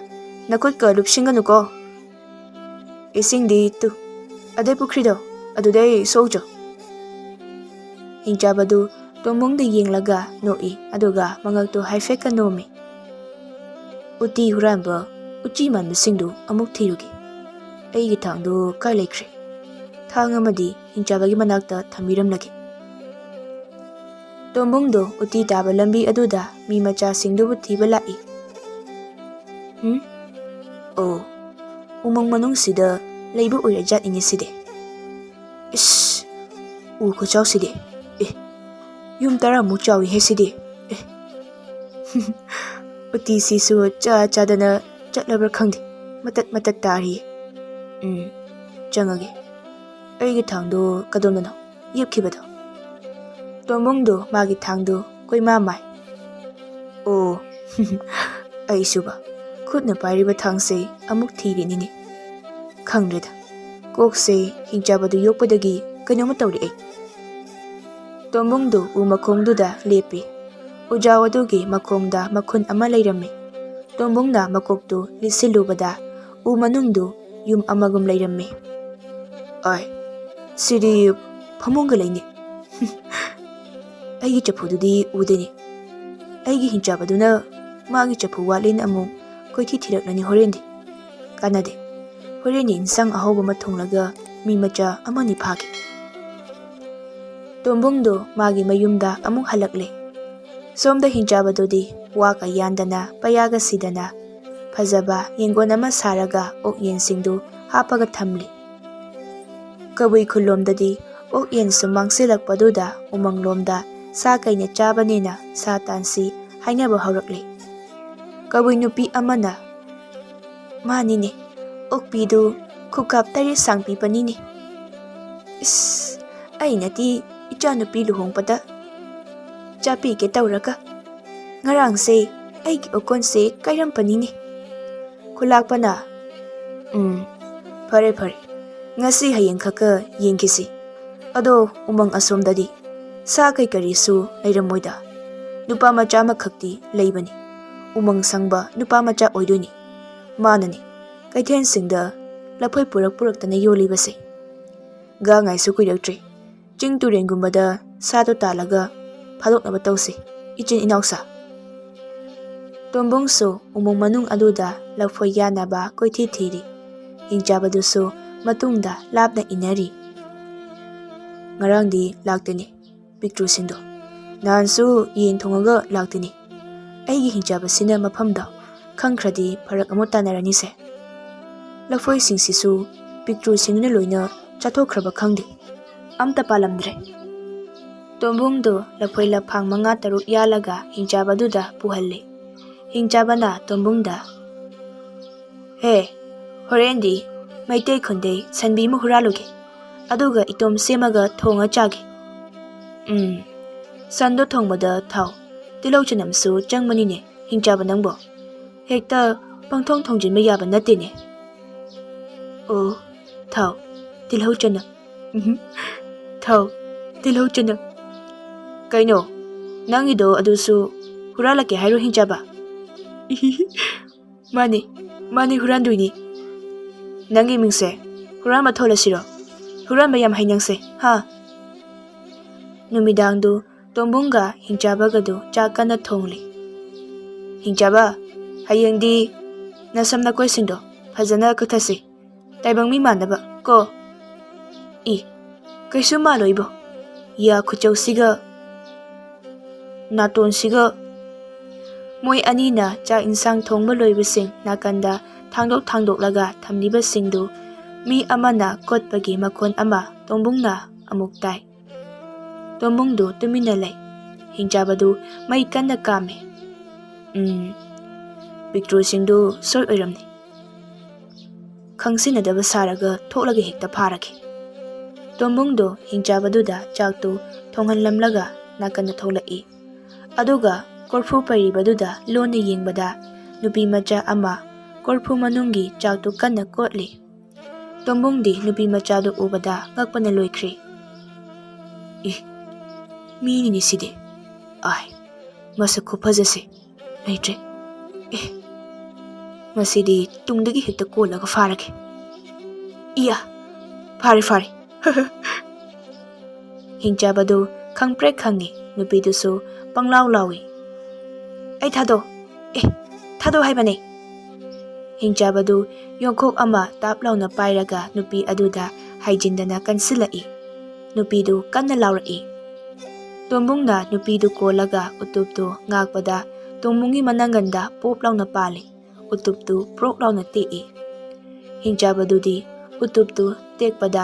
ꯅꯈꯨꯠꯀ ꯂꯨꯞꯁꯤꯟꯒꯅꯨꯀꯣ꯫ ꯏꯁꯤꯡꯗꯤ ꯇꯨ, ꯑꯗꯩ ꯄꯨꯈ꯭ꯔꯤꯗꯣ, ꯑꯗꯨꯗꯩ ꯁꯣꯛꯎꯆꯣ꯫ ꯍꯤꯡꯆꯥꯕꯗꯨ ꯇꯣꯝꯕꯨꯡꯗ ꯌꯦꯡꯂꯒ ꯅꯣꯛꯏ, ꯑꯗꯨꯒ ꯃꯉꯛꯇꯨ ꯍꯥꯏꯐꯦꯠꯀ ꯅꯣꯝꯃꯤ꯫ ꯎꯇꯤ ꯍꯨꯔꯥꯟꯕ ꯎꯆꯤ ꯃꯥꯟꯕꯁꯤꯡꯗꯨ ꯑꯃꯨꯛ ꯊꯤꯔꯨꯒꯦ꯫ ꯑꯩꯒꯤ ꯊꯥꯡꯗꯨ ꯀꯥꯏ ꯂꯩꯈ꯭ꯔꯦ? ꯊꯥꯡ ꯑꯃꯗꯤ ꯍꯤꯡꯆꯥꯕꯒꯤ ꯃꯅꯥꯛꯇ ꯊꯝꯕꯤꯔꯝꯂꯒꯦ꯫ ꯇꯣꯝꯕꯨꯡꯗꯣ ꯎꯇꯤ ꯇꯥꯕ ꯂꯝꯕꯤ ꯑꯗꯨꯗ ꯃꯤ ꯃꯆꯥꯁꯤꯡꯗꯨꯕꯨ ꯊꯤꯕ ꯂꯥꯛꯏ꯫ ꯍꯨꯝ? ꯑꯣ, ꯎꯃꯪ ꯃꯅꯨꯡꯁꯤꯗ ꯂꯩꯕ ꯑꯣꯏꯔꯖꯥꯠꯅꯤꯅꯦ ꯁꯤꯗꯤ꯫ ꯏꯁ, ꯎ ꯈꯨꯆꯥꯎꯁꯤꯗꯤ꯫ ꯑꯦ, ꯌꯨꯝ ꯇꯔꯥꯃꯨꯛ ꯆꯥꯎꯏꯍꯦ ꯁꯤꯗꯤ꯫ ꯑꯦ, ꯎꯇꯤꯁꯤꯁꯨ ꯆꯥ ꯆꯥꯗꯅ ꯆꯠꯂꯕ꯭ꯔꯥ ꯈꯪꯗꯦ꯫ ꯃꯇꯠ ꯃꯇꯠ ꯇꯥꯔꯤꯌꯦ꯫ ꯎꯝ, ꯆꯪꯉꯒꯦ꯫ ꯑꯩꯒꯤ ꯊꯥꯡꯗꯣ ꯀꯗꯣꯝꯗꯅꯣ ꯌꯦꯞꯈꯤꯕꯗꯣ? ꯇꯣꯝꯕꯨꯡꯗꯣ ꯃꯥꯒꯤ ꯊꯥꯡꯗꯣ ꯀꯣꯏꯃꯥ ꯃꯥꯏ꯫ ꯑꯣ, ꯑꯩꯁꯨꯕ ꯈꯨꯠꯅ ꯄꯥꯏꯔꯤꯕ ꯊꯥꯡꯁꯦ ꯑꯃꯨꯛ ꯊꯤꯔꯤꯅꯤꯅꯦ꯫ ꯈꯪꯗ꯭ꯔꯦꯗ, ꯀꯣꯛꯁꯦ ꯍꯤꯡꯆꯥꯕꯗꯨ ꯌꯣꯛꯄꯗꯒꯤ ꯀꯩꯅꯣꯝꯃ ꯇꯧꯔꯛꯑꯦ꯫ ꯇꯣꯝꯕꯨꯡꯗꯨ ꯎ ꯃꯈꯣꯡꯗꯨꯗ ꯂꯦꯞꯄꯤ꯫ ꯎꯖꯥꯎ ꯑꯗꯨꯒꯤ ꯃꯈꯣꯡꯗ ꯃꯈꯨꯟ ꯑꯃ ꯂꯩꯔꯝꯃꯤ꯫ ꯇꯣꯝꯕꯨꯡꯅ ꯃꯀꯣꯛꯇꯨ ꯂꯤꯠꯁꯤꯜꯂꯨꯕꯗ ꯎ ꯃꯅꯨꯡꯗꯨ ꯌꯨꯝ ꯑꯃꯒꯨꯝ ꯂꯩꯔꯝꯃꯤ꯫ ꯑꯥꯏ, ꯁꯤꯗꯤ ꯐꯃꯨꯡꯒ ꯂꯩꯅꯤ꯫ ꯑꯩꯒꯤ ꯆꯐꯨꯗꯨꯗꯤ ꯎꯗꯦꯅꯦ꯫ ꯑꯩꯒꯤ ꯍꯤꯡꯆꯥꯕꯗꯨꯅ ꯃꯥꯒꯤ ꯆꯐꯨ ꯋꯥꯠꯂꯦꯅ ꯑꯃꯨꯛ ꯀꯣꯏꯊꯤ ꯊꯤꯔꯛꯂꯅꯤ ꯍꯣꯔꯦꯟꯗꯤ꯫ ꯀꯥꯟꯅꯗꯦ꯫ ꯍꯣꯔꯦꯟ ꯏꯟꯁꯥꯡ ꯑꯍꯧꯕ ꯑꯃ ꯊꯣꯡꯂꯒ ꯃꯤ ꯃꯆꯥ ꯑꯃꯅꯤ ꯐꯥꯒꯦ꯫ ꯇꯣꯝꯕꯨꯡꯗꯨ ꯃꯥꯒꯤ ꯃꯌꯨꯝꯗ ꯑꯃꯨꯛ ꯍꯜꯂꯛꯂꯦ꯫ ꯁꯣꯝꯗ ꯍꯤꯡꯆꯥꯕꯗꯨꯗꯤ ꯋꯥꯒ ꯌꯥꯟꯗꯅ, ꯄꯩꯌꯥꯒ ꯁꯤꯗꯅ, ꯐꯖꯕ ꯌꯦꯡꯒꯣꯟ ꯑꯃ ꯁꯥꯔꯒ ꯑꯣꯛ ꯌꯦꯟꯁꯤꯡꯗꯨ ꯍꯥꯞꯄꯒ ꯊꯝꯂꯤ꯫ ꯀꯕꯨꯏ ꯈꯨꯜꯂꯣꯝꯗꯗꯤ ꯑꯣꯛ ꯌꯦꯟ ꯁꯨꯝ ꯃꯥꯡꯁꯤꯜꯂꯛꯄꯗꯨꯗ ꯎꯃꯪꯂꯣꯝꯗ ꯁꯥ ꯀꯩꯅ ꯆꯥꯕꯅꯦꯅ ꯁꯥ ꯇꯥꯟꯁꯤ ꯍꯥꯏꯅꯕ ꯍꯧꯔꯛꯂꯦ꯫ ꯀꯕꯨꯏ ꯅꯨꯄꯤ ꯑꯃꯅ, "ꯃꯥꯅꯤꯅꯦ, ꯑꯣꯛꯄꯤꯗꯨ ꯈꯨꯀꯥꯞ ꯇꯔꯦꯠ ꯁꯥꯡ ꯄꯤꯕꯅꯤꯅꯦ꯫ ꯏꯁ, ꯑꯩꯅꯗꯤ ꯏꯆꯥꯅꯨꯄꯤ ꯂꯨꯍꯣꯡꯕꯗ ꯆꯥꯄꯤꯒꯦ ꯇꯧꯔꯒ ꯉꯔꯥꯡꯁꯦ ꯑꯩꯒꯤ ꯑꯣꯀꯣꯟꯁꯦ ꯀꯥꯏꯔꯝꯕꯅꯤꯅꯦ꯫" ꯈꯨꯂꯥꯛꯄꯅ, "ꯎꯝ, ꯐꯔꯦ ꯐꯔꯦ, ꯉꯁꯤ ꯍꯌꯦꯡ ꯈꯛꯀ ꯌꯦꯡꯈꯤꯁꯤ꯫ ꯑꯗꯣ ꯎꯃꯪ ꯑꯁꯣꯝꯗꯗꯤ ꯁꯥ ꯀꯩ ꯀꯔꯤꯁꯨ ꯂꯩꯔꯝꯃꯣꯏꯗ꯫ ꯅꯨꯄꯥ ꯃꯆꯥ ꯑꯃꯈꯛꯇꯤ ꯂꯩꯕꯅꯤ꯫ ꯎꯃꯪ ꯁꯪꯕ ꯅꯨꯄꯥ ꯃꯆꯥ ꯑꯣꯏꯗꯣꯏꯅꯤ꯫ ꯃꯥꯅꯅꯤ ꯀꯩꯊꯦꯜꯁꯤꯡꯗ ꯂꯐꯣꯏ ꯄꯨꯔꯛ ꯄꯨꯔꯛꯇꯅ ꯌꯣꯜꯂꯤꯕꯁꯦ꯫ ꯒꯥꯡꯉꯥꯏꯁꯨ ꯀꯨꯏꯔꯛꯇ꯭ꯔꯦ꯫ ꯆꯤꯡ ꯇꯨꯔꯦꯟꯒꯨꯝꯕꯗ ꯁꯥꯗꯣ ꯇꯥꯜꯂꯒ ꯐꯥꯗꯣꯛꯅꯕ ꯇꯧꯁꯤ, ꯏꯆꯤꯟ ꯏꯅꯥꯎ ꯁꯥ꯫" ꯇꯣꯝꯕꯨꯡꯁꯨ ꯎꯃꯪ ꯃꯅꯨꯡ ꯑꯗꯨꯗ ꯂꯐꯣꯏ ꯌꯥꯟꯅꯕ ꯀꯣꯏꯊꯤ ꯊꯤꯔꯤ꯫ ꯍꯤꯡꯆꯥꯕꯗꯨꯁꯨ ꯃꯇꯨꯡꯗ ꯂꯥꯞꯅ ꯏꯟꯅꯔꯤ꯫ "ꯉꯔꯥꯡꯗꯤ ꯂꯥꯛꯇꯦꯅꯦ ꯄꯤꯛꯇ꯭ꯔꯨꯁꯤꯡꯗꯣ꯫ ꯅꯍꯥꯟꯁꯨ ꯌꯦꯟ ꯊꯣꯡꯉꯒ ꯂꯥꯛꯇꯦꯅꯦ꯫ ꯑꯩꯒꯤ ꯍꯤꯡꯆꯥꯕꯁꯤꯅ ꯃꯐꯝꯗꯣ ꯈꯪꯈ꯭ꯔꯗꯤ ꯐꯔꯛ ꯑꯃꯨꯛ ꯇꯥꯅꯔꯅꯤꯁꯦ꯫ ꯂꯐꯣꯏꯁꯤꯡꯁꯤꯁꯨ ꯄꯤꯛꯇ꯭ꯔꯨꯁꯤꯡꯗꯨꯅ ꯂꯣꯏꯅ ꯆꯥꯊꯣꯛꯈ꯭ꯔꯕ ꯈꯪꯗꯦ꯫ ꯑꯝꯇ ꯄꯥꯜꯂꯝꯗ꯭ꯔꯦ꯫" ꯇꯣꯝꯕꯨꯡꯗꯨ ꯂꯐꯣꯏ ꯂꯐꯥꯡ ꯃꯉꯥ ꯇꯔꯨꯛ ꯌꯥꯜꯂꯒ ꯍꯤꯡꯆꯥꯕꯗꯨꯗ ꯄꯨꯍꯜꯂꯤ꯫ ꯍꯤꯡꯆꯥꯕꯅ ꯇꯣꯝꯕꯨꯡꯗ, "ꯍꯦ, ꯍꯣꯔꯦꯟꯗꯤ ꯃꯩꯇꯩ ꯈꯨꯟꯗꯩ ꯁꯟꯕꯤ ꯑꯃ ꯍꯨꯔꯥꯜꯂꯨꯒꯦ, ꯑꯗꯨꯒ ꯏꯇꯣꯝ ꯁꯦꯝꯃꯒ ꯊꯣꯡꯉ ꯆꯥꯒꯦ꯫ ꯎꯝ, ꯁꯟꯗꯣ ꯊꯣꯡꯕꯗ ꯊꯥꯎ, ꯇꯤꯜꯍꯧ ꯆꯅꯝꯁꯨ ꯆꯪꯕꯅꯤꯅꯦ, ꯍꯤꯡꯆꯥꯕ ꯅꯪꯕꯣ꯫ ꯍꯦꯛꯇ ꯄꯪꯊꯣꯡ ꯊꯣꯡꯖꯤꯟꯕ ꯌꯥꯕ ꯅꯠꯇꯦꯅꯦ꯫" "ꯑꯣ, ꯊꯥꯎ, ꯇꯤꯜꯍꯧ ꯆꯅꯝ꯫ ꯎꯝꯍꯨꯝ, ꯊꯥꯎ, ꯇꯤꯜꯍꯧ ꯆꯅꯝ꯫ ꯀꯩꯅꯣ, ꯅꯪꯒꯤꯗꯣ ꯑꯗꯨꯁꯨ ꯍꯨꯔꯥꯜꯂꯛꯀꯦ ꯍꯥꯏꯔꯣ, ꯍꯤꯡꯆꯥꯕ?" "ꯃꯥꯅꯤ, ꯃꯥꯅꯤ, ꯍꯨꯔꯥꯟꯗꯣꯏꯅꯤ꯫ ꯅꯪꯒꯤ ꯃꯤꯡꯁꯦ ꯍꯨꯔꯥꯟꯕ ꯊꯣꯜꯂꯁꯤꯔꯣ? ꯍꯨꯔꯥꯟꯕ ꯌꯥꯝ ꯍꯩ ꯅꯪꯁꯦ, ꯍꯥ?" ꯅꯨꯃꯤꯗꯥꯡꯗꯨ ꯇꯣꯝꯕꯨꯡꯒ ꯍꯤꯡꯆꯥꯕꯒꯗꯨ ꯆꯥꯛ ꯀꯟꯅ ꯊꯣꯡꯂꯤ꯫ "ꯍꯤꯡꯆꯥꯕ, ꯍꯌꯦꯡꯗꯤ ꯅꯁꯝ ꯅꯀꯣꯏꯁꯤꯡꯗꯣ ꯐꯖꯅ ꯀꯛꯊꯁꯤ, ꯇꯥꯏꯕꯪ ꯃꯤ ꯃꯥꯟꯅꯕ ꯀꯣ꯫" "ꯏ, ꯀꯩꯁꯨ ꯃꯥꯜꯂꯣꯏꯕꯣ, ꯌꯥ ꯈꯨꯆꯧꯁꯤꯒ ꯅꯥꯇꯣꯟꯁꯤꯒ꯫" ꯃꯣꯏ ꯑꯅꯤꯅ ꯆꯥꯛ ꯏꯟꯁꯥꯡ ꯊꯣꯡꯕ ꯂꯣꯏꯕꯁꯤꯡ ꯅꯥꯀꯟꯗ ꯊꯥꯡꯗꯣꯛ ꯊꯥꯡꯗꯣꯛꯂꯒ ꯊꯝꯂꯤꯕꯁꯤꯡꯗꯨ ꯃꯤ ꯑꯃꯅ ꯀꯣꯠꯄꯒꯤ ꯃꯈꯣꯟ ꯑꯃ ꯇꯣꯝꯕꯨꯡꯅ ꯑꯃꯨꯛ ꯇꯥꯏ꯫ ꯇꯣꯝꯕꯨꯡꯗꯨ ꯇꯨꯃꯤꯟꯅ ꯂꯩ꯫ ꯍꯤꯡꯆꯥꯕꯗꯨ ꯃꯩ ꯀꯟꯅ ꯀꯥꯝꯃꯤ꯫ "ꯎꯝ, ꯄꯤꯛꯇ꯭ꯔꯨꯁꯤꯡꯗꯨ ꯁꯣꯏ ꯑꯣꯏꯔꯝꯅꯤ꯫ ꯈꯪꯁꯤꯟꯅꯗꯕ ꯁꯥꯔꯒ ꯊꯣꯛꯂꯒ ꯍꯦꯛꯇ ꯐꯥꯔꯒꯦ꯫" ꯇꯣꯝꯕꯨꯡꯗꯨ ꯍꯤꯡꯆꯥꯕꯗꯨꯗ ꯆꯥꯛꯇꯨ ꯊꯣꯡꯍꯜꯂꯝꯂꯒ ꯅꯥꯀꯟꯗ ꯊꯣꯛꯂꯛꯏ꯫ ꯑꯗꯨꯒ ꯀꯣꯔꯐꯨ ꯄꯩꯔꯤꯕꯗꯨꯗ ꯂꯣꯟꯅ ꯌꯦꯡꯕꯗ ꯅꯨꯄꯤ ꯃꯆꯥ ꯑꯃ ꯀꯣꯔꯐꯨ ꯃꯅꯨꯡꯒꯤ ꯆꯥꯛꯇꯨ ꯀꯟꯅ ꯀꯣꯠꯂꯤ꯫ ꯇꯣꯝꯕꯨꯡꯗꯤ ꯅꯨꯄꯤ ꯃꯆꯥꯗꯨ ꯎꯕꯗ ꯉꯛꯄꯅ ꯂꯣꯏꯈ꯭ꯔꯦ꯫ "ꯏ, ꯃꯤꯅꯤꯅꯦ ꯁꯤꯗꯤ꯫ ꯑꯥꯏ, ꯃꯁꯛ ꯈꯨꯐꯖꯁꯦ ꯂꯩꯇ꯭ꯔꯦ꯫ ꯑꯦ, ꯃꯁꯤꯗꯤ ꯇꯨꯡꯗꯒꯤ ꯍꯦꯛꯇ ꯀꯣꯜꯂꯒ ꯐꯥꯔꯒꯦ꯫ ꯏꯌꯥ, ꯐꯥꯔꯦ, ꯐꯥꯔꯦ꯫" ꯍꯤꯡꯆꯥꯕꯗꯨ ꯈꯪꯄ꯭ꯔꯦꯛ ꯈꯪꯉꯤ, ꯅꯨꯄꯤꯗꯨꯁꯨ ꯄꯪꯂꯥꯎ ꯂꯥꯎꯏ꯫ "ꯑꯩ ꯊꯥꯗꯣ, ꯑꯦ, ꯊꯥꯗꯣ ꯍꯥꯏꯕꯅꯦ!" ꯍꯤꯡꯆꯥꯕꯗꯨ ꯌꯣꯡꯈꯣꯛ ꯑꯃ ꯇꯥꯞ ꯂꯥꯎꯅ ꯄꯥꯏꯔꯒ ꯅꯨꯄꯤ ꯑꯗꯨꯗ ꯍꯥꯏꯖꯤꯟꯗꯅ ꯀꯟꯁꯤꯜꯂꯛꯏ꯫ ꯅꯨꯄꯤꯗꯨ ꯀꯟꯅ ꯂꯥꯎꯔꯛꯏ꯫ ꯇꯣꯝꯕꯨꯡꯅ ꯅꯨꯄꯤꯗꯨ ꯀꯣꯜꯂꯒ ꯎꯇꯨꯞꯇꯨ ꯉꯥꯛꯄꯗ ꯇꯣꯝꯕꯨꯡꯒꯤ ꯃꯅꯪꯒꯟꯗ ꯄꯣꯞ ꯂꯥꯎꯅ ꯄꯥꯜꯂꯤ꯫ ꯎꯇꯨꯞꯇꯨ ꯄ꯭ꯔꯣꯛ ꯂꯥꯎꯅ ꯇꯦꯛꯏ꯫ ꯍꯤꯡꯆꯥꯕꯗꯨꯗꯤ ꯎꯇꯨꯞꯇꯨ ꯇꯦꯛꯄꯗ